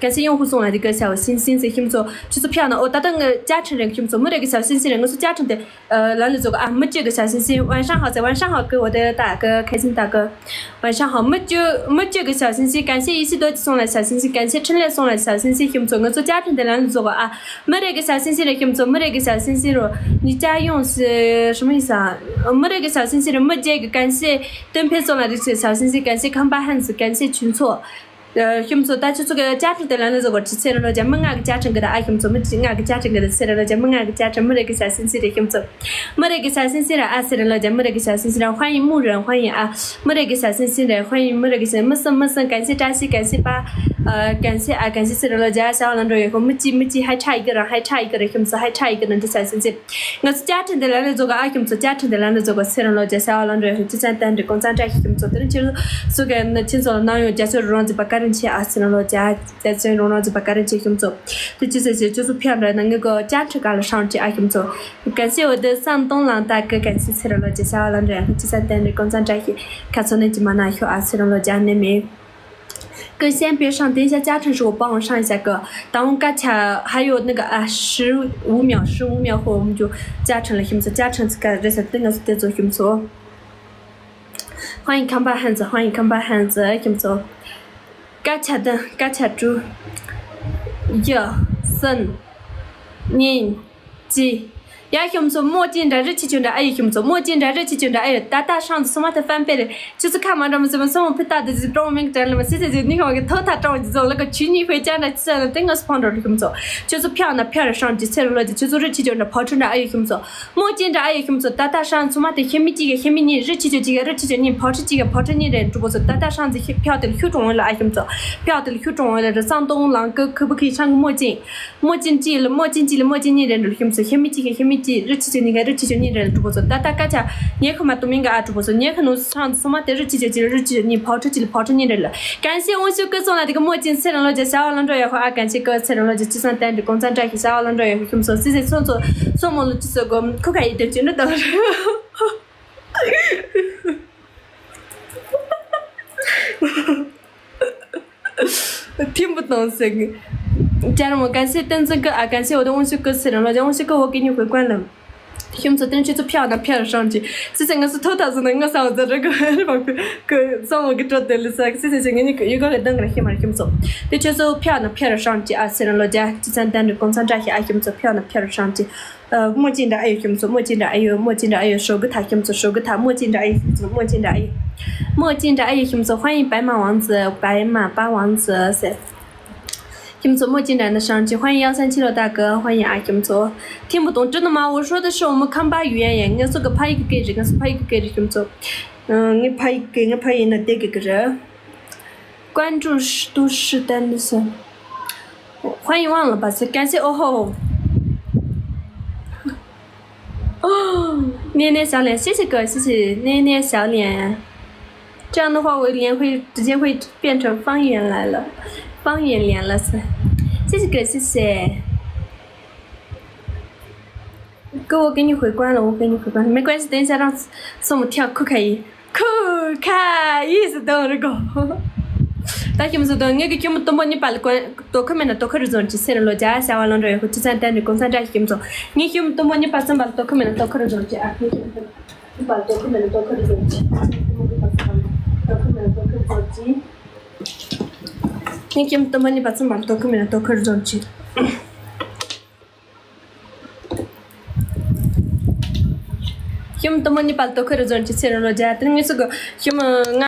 ཀན་སེ་ཡོང་ཧུ་སོང་ལ་དི་ཀ་ཤ་བ་སིན་སིན་སེ་ཁྱིམ་ཚོ་ཆུ་ཚོ་ཕྱག་ན་འོ་ད་ལྟ་ང་ཅ་ཁྲིན་རེ་ཁྱིམ་ཚོ་མི་རེ་གི་ཤ་སིན་སིན་རེ་ང་སུ་ཅ་ཁྲིན་དེ། ཨ་ལ་ལུ་ཙོ་ག་ཨ་མི་གཅིག་གི་ཞའོ་ཤིན་ཤིན་ཝན་ཧྲང་ཧའོ་ཟེར། ཝན་ཧྲང་ཧའོ་གི་འོ་དེ་ད་གི་ཁ་སིན་ད་གི་ཝན་ཧྲང་ཧའོ་མི་གཅིག་མི་གཅིག་གི་ཞའོ་ཤིན་ཤིན་ཀན་སེ་ཡི་སི་དོ་ཅི་སོང་ལ་ཞའོ་ཤིན་ཤིན་ཀན་སེ་ཁྲིན་ལེ་སོང་ལ་ཞའོ་ཤིན་ཤིན་ཁྱིམ་ཚོ་ང་ཚོ་ཅ་ཁྲིན་དེ་ལ་ལུ་ཙོ་ག་ཨ་མི་རེ་གི་ཞའོ་ཤིན་ཤིན་རེ་ཁྱིམ་ཚོ་མི་རེ་གི་ཞའོ་ཤིན་ཤིན་རོ་ཉི་ཅ་ཡོང་སི་ཧྲི་མི་ཡི་ས་མི་རེ་གི་ཞའོ་ཤིན་ཤིན་རེ་མི་རྗེ་གི་ཀན་སེ་ཏོན་ཕེ་སོང་ལ་རི་ཞའོ་ཤིན་ཤིན་ཀན་སེ་ཁམ་པ་ཧན་སི་ཀན་སེ་ཆུན་ཚོ། ཨ། ཁྱིམ་ཚོ་ད་ཁྱོད་ཚོ་གི་བཅའ་ཁྲིམས་དེ་ལ་ནི་བཟོ་གོ་ཁྲི་ཚེ་རིང་ལོ་རྒྱ་མི་ལྔ་གི་བཅའ་ཁྲིམས་གི་ད་ཨ། ཁྱིམ་ཚོ་མི་གཅིག་ལྔ་གི་བཅའ་ཁྲིམས་གི་ད་ཚེ་རིང་ལོ་རྒྱ་མི་ལྔ་གི་བཅའ་ཁྲིམས། མི་རེ་གི་ས་སིན་སི་རེད། ཁྱིམ་ཚོ་མི་རེ་གི་ས་སིན་སི་རེད། ཨ། ཚེ་རིང་ལོ་རྒྱ་མི་རེ་གི་ས་སིན་སི་རེད། 欢迎牧人，欢迎啊。 མི་རེ་གི་ས་སིན་སི་རེད། 欢迎མི་རེ་གི་ས། 没事没事，感谢扎西，感谢吧。 ཨ། 感谢啊，感谢 ཚེ་རིང་ལོ་རྒྱ། 小王 ལ་འགྲོ་ཡོད་ཁོ། 没事没事，还差一个人，还差一个人， ཁྱིམ་ཚོ་还差一个人 ཁྲི་ས་སིན་སི། ང་ཚོ་བཅའ་ཁྲིམས་དེ་ལ་ནི་བཟོ་གོ་ཨ། ཁྱིམ་ཚོ་བཅའ་ཁྲིམས་དེ་ལ་ནི་བཟོ་གོ་ཚེ་རིང་ལོ་རྒྱ། 小王 ལ་འགྲོ་ཡོད་ཁོ། 第三单的共产党 ཁྱིམ་ཚོ་དེ་རིང་ཁྱེད་ཚོ་གི་ནི་ཁྱིམ་ཚོ་ལ་ནང་ཡོང་རྒྱ་ཆོས་རོང་རྩེ་པ་བཀའ་དྲིན་ཆེ་ཨ། ཚེ་རིང་ལོ་རྒྱ། རྒྱ་ཆོས་རོང་རྩེ་པ་བཀའ་དྲིན་ཆེ། ཁྱིམ་ཚོ་དེ་ཅི་ཟེར་ཞེས་ཁྱོད་ཚོ་ཕྱག་འདྲ་ན་ངའི་གོ་བཅའ་ཁྲིམས་ག་ལ་ཧྲང་ཅི་ཨ། ཁྱིམ་ཚོ། 感谢我的山东狼大哥，感谢 ཚེ་རིང་ལོ་རྒྱ། 小王 ལ་འགྲོ་ཡོད་ཁོ། 第三单的共产党 ཁྱིམ་ཚོ་ནས་ཅི་མ་ན་ཤོ་ཨ། ཚེ་རིང་ལོ་རྒྱ་ནས་མེད། 跟先别上，等一下加成时我帮我上一下课。 དང་ཀ་ཆ་还有那个啊，十五秒，十五秒后我们就加成了， ཁྱིམ་ཚོ། 加成 ཚིག་ག་རེ་ཟེར་ཏེ་ང་ཚོ་དེ་ཚོ་ཁྱིམ་ཚོ། 欢迎 come back hands， 欢迎 come back hands ཁྱིམ་ཚོ། ཀ་ཆ་དང་ཀ་ཆ་དྲུག 一、三、二、 ཅི། ཡ་ཁྱིམ་ཚོ་མོ་ཅི་འདྲ་རི་ཆི་ཆུ་འདྲ་ཨ་ཡོད། ཁྱིམ་ཚོ་མོ་ཅི་འདྲ་རི་ཆི་ཆུ་འདྲ་ཨ་ཡོད། ད་ལྟ་ཧྲང་ཚོ་སོ་མ་ཐེ་ཧྥན་པེ་རེད། ཁྱོད་ཚོ་ཁ་མ་འདྲ་མི་ཚོ་མ་སོ་མ་ཕི་ཏ་དེ་ཚོ་ཀྲོང་མིང་དྲན་ལ་མ་སི་སི་ཚོ་ནི་ཁང་གི་ཐོ་ཐ་ཀྲོང་ཅི་ཚོ་ལ་ག་ཆུ་ནི་ཧུའེ་ཅང་འདྲ་ཅི་ཚོ་ལ་དེ་ང་སུ་ཕང་འགྲོ་རི། ཁྱིམ་ཚོ་ཁྱོད་ཚོ་ཕྱག་ན་ཕྱག་རེ་ཧྲང་ཅི་ཚེ་རིང་ལོ་ཅི། ཁྱོད་ཚོ་རི་ཆི་ཆུ་འདྲ་ཕོ་ཁྲི་འདྲ་ཨ་ཡོད། ཁྱིམ་ཚོ་མོ་ཅི་འདྲ་ཨ་ཡོད། ཁྱིམ་ཚོ་ད་ལྟ་ཧྲང་ཚོ་མ་ཐེ་ཤི་མི་ཅི་གི་ཤི་མི་གཉིས། རི་ཆི་ཆུ་ཅི་གི་རི་ཆི་ཆུ་གཉིས། ཕོ་ཁྲི་ཅི་གི་ཕོ་ཁྲི་གཉིས་རེད། གྲུ་པོ་ཚོ་ད་ལྟ་ཧྲང་ཚོ་ཕྱག་དེ་ལ་ཤུ་ཀྲོང་ལ་ཨ། ཁྱིམ་ཚོ་ཕྱག་དེ་ལ་ཤུ་ཀྲོང་ལ་རི་སང་ཏོང་ལང་ཀི་ཁུ་བུ་ཁི་ཆང་གི་མོ་ཅི། མོ་ཅིན་ཅི་ལ་མོ་ཅིན་ཅི་ལ་མོ་ཅིན་གཉིས་རེད་འགྲོ་ལ། ཁྱིམ་ཚོ་ཤི་མི་ཅི་གི་ཤི་མི་ཅི། རི་ཆི་ཆུ་གཉིས་གི་རི་ཆི་ཆུ་གཉིས་རེད་ལ། གྲུ་པོ་ཚོ་ད་ལྟ་ཀ་ཆ་ཉེ་ཁ་མ་ཏུ་མིང་གི་ཨ། གྲུ་པོ་ཚོ་ཉེ་ཁ་ནུ་ཧྲང་ཚོ་མ་ཐེ་རི་ཆི་ཆུ་ཅི་ལ་རི་ཆི་ཆུ་གཉིས། ཕོ་ཁྲི་ཅི་ལ་ཕོ་ཁྲི་གཉིས་རེད་ལ། 感谢 ཨོང་ཤུ་ཀི་སོང་ལ་དེ་གི་མོ་ཅིན་ཚེ་རིང་ལོ་རྒྱ། 小王 ལ་འགྲོ་ཡོད་ཁོ་ཨ། 感谢 ཀི་ཚེ་རིང་ལོ་རྒྱ། 第三单的共产党 ཁྱི་小王 ལ་འགྲོ་ཡོད་ཁོ། ཁྱིམ་ཚོ་སི་སི་སོང་ཚོ་སོ་མོ་ལོ་ཅི་ཚོ་གོ་ཁུ་ཁ་ཡི་དེ་ཅི་འདྲ་དང་། ཐིམ་པོ་དང་ཟེར་གི། ཅར་མོ་感谢 ཏན་ཙན་ཀི་ཨ། 感谢 我的 ཨོང་ཤུ་ཀི་ཚེ་རིང་ལོ་རྒྱ། 我是个我给你回关了། སི་སི་ཚེ་རིང་ལོ་རྒྱ། 我是个我给你回关了། སི་སི་ང་ཚོ་ཐོག་ཐག་སོང་ན་ང་ས་འོག་ཛ་ར་གི་རི་བ་གི་གི་སོང་བ་གི་སྤྲོ་དེ་ལི་ས་སི་སི་ཚེ་ངེད་གཉིས་ཀྱི་ཡུལ་ག་གི་གདང་གི་ན་ཤེས་མ་རེད། སི་སི་ཚེ་ཕྱག་ན་ཕྱག་ར་ཧྲང་ཅི་ཨ། ཚེ་རིང་ལོ་རྒྱ། 第三单的共产党 ཁྱི་ཨ། སི་སི་ཚེ་ཕྱག་ན་ཕྱག་ར་ཧྲང་ཅི། 呃，墨镜的阿姨， ཁྱིམ་ཚོ་墨镜的阿姨། 墨镜的阿姨 ཞོགས་ཀི་ཐ། སི་སི་ཚེ་ཞོགས་ཀི་ཐ། 墨镜的阿姨 ཁྱིམ་ཚོ་墨镜的阿姨། 墨镜的阿姨 ཁྱིམ་ཚོ། 欢迎白马王子，白马八王子 ཟེར། སི་སི་ཚེ་墨镜的 ན་ཧྲང་ཅི། 欢迎 幺三七六大哥，欢迎啊 ཁྱིམ་ཚོ། 听不懂，真的吗？我说的是我们康巴语言耶。 ང་ཚོ་གི་ཕ་ཡུལ་གི་སྐད་རེད། ང་ཚོ་ཕ་ཡུལ་གི་སྐད་རེད། སི་སི་ཚེ། ཨ། ངའི་ཕ་ཡུལ་གི་ང་ཕ་ཡུལ་ན་དེ་གི་གི་རེད། 关注都市单的 ཟེར། 欢迎忘了吧 ཟེར། 感谢 ཨོ་ཧོ། 哦，捏捏小脸，谢谢哥，谢谢捏捏小脸。这样的话，我脸会直接会变成方圆来了，方圆脸了，是。谢谢哥，谢谢。哥，我给你回关了，我给你回关了，没关系，等一下让字母跳，可以。 ཁུ་ཁ་ཡིས་སུ་དང་རི་གོ། ད་ཁྱིམ་སུ་དང་ངེད་ཀྱི་ཁྱིམ་དུམ་བུ་གཉིས་པ་ལ་དོ་ཁུ་མེད་ན་དོ་ཁུ་རུ་ཟོན་ཅི། ཚེ་རིང་ལོ་རྒྱ། 小王 ལོ་འགྲོ་ཡོད་ཁུ། 第三单的共产党 ཁྱིམ་ཚོ། ངའི་ཁྱིམ་དུམ་བུ་གཉིས་པ་གསུམ་པ་ལ་དོ་ཁུ་མེད་ན་དོ་ཁུ་རུ་ཟོན་ཅི་ཨ། ངའི་ཁྱིམ་དུམ་བུ་གཉིས་པ་ལ་དོ་ཁུ་མེད་ན་དོ་ཁུ་རུ་ཟོན་ཅི། ངའི་ཁྱིམ་དུམ་བུ་གཉིས་པ་གསུམ་པ་ལ་དོ་ཁུ་མེད་ན་དོ་ཁུ་རུ་ཟོན་ཅི། ངའི་ཁྱིམ་དུམ་བུ་གཉིས་པ་གསུམ་པ་ལ་དོ་ཁུ་མེད་ན་དོ་ཁུ་རུ་ཟོན་ཅི། ཁྱིམ་དུམ་བུ་གཉིས་པ་ལ་དོ་ཁུ་རུ་ཟོན་ཅི། ཚེ་རིང་ལོ་རྒྱ། དེ་ནས་ངེད་ཚོ་གི་ཁྱིམ་ང་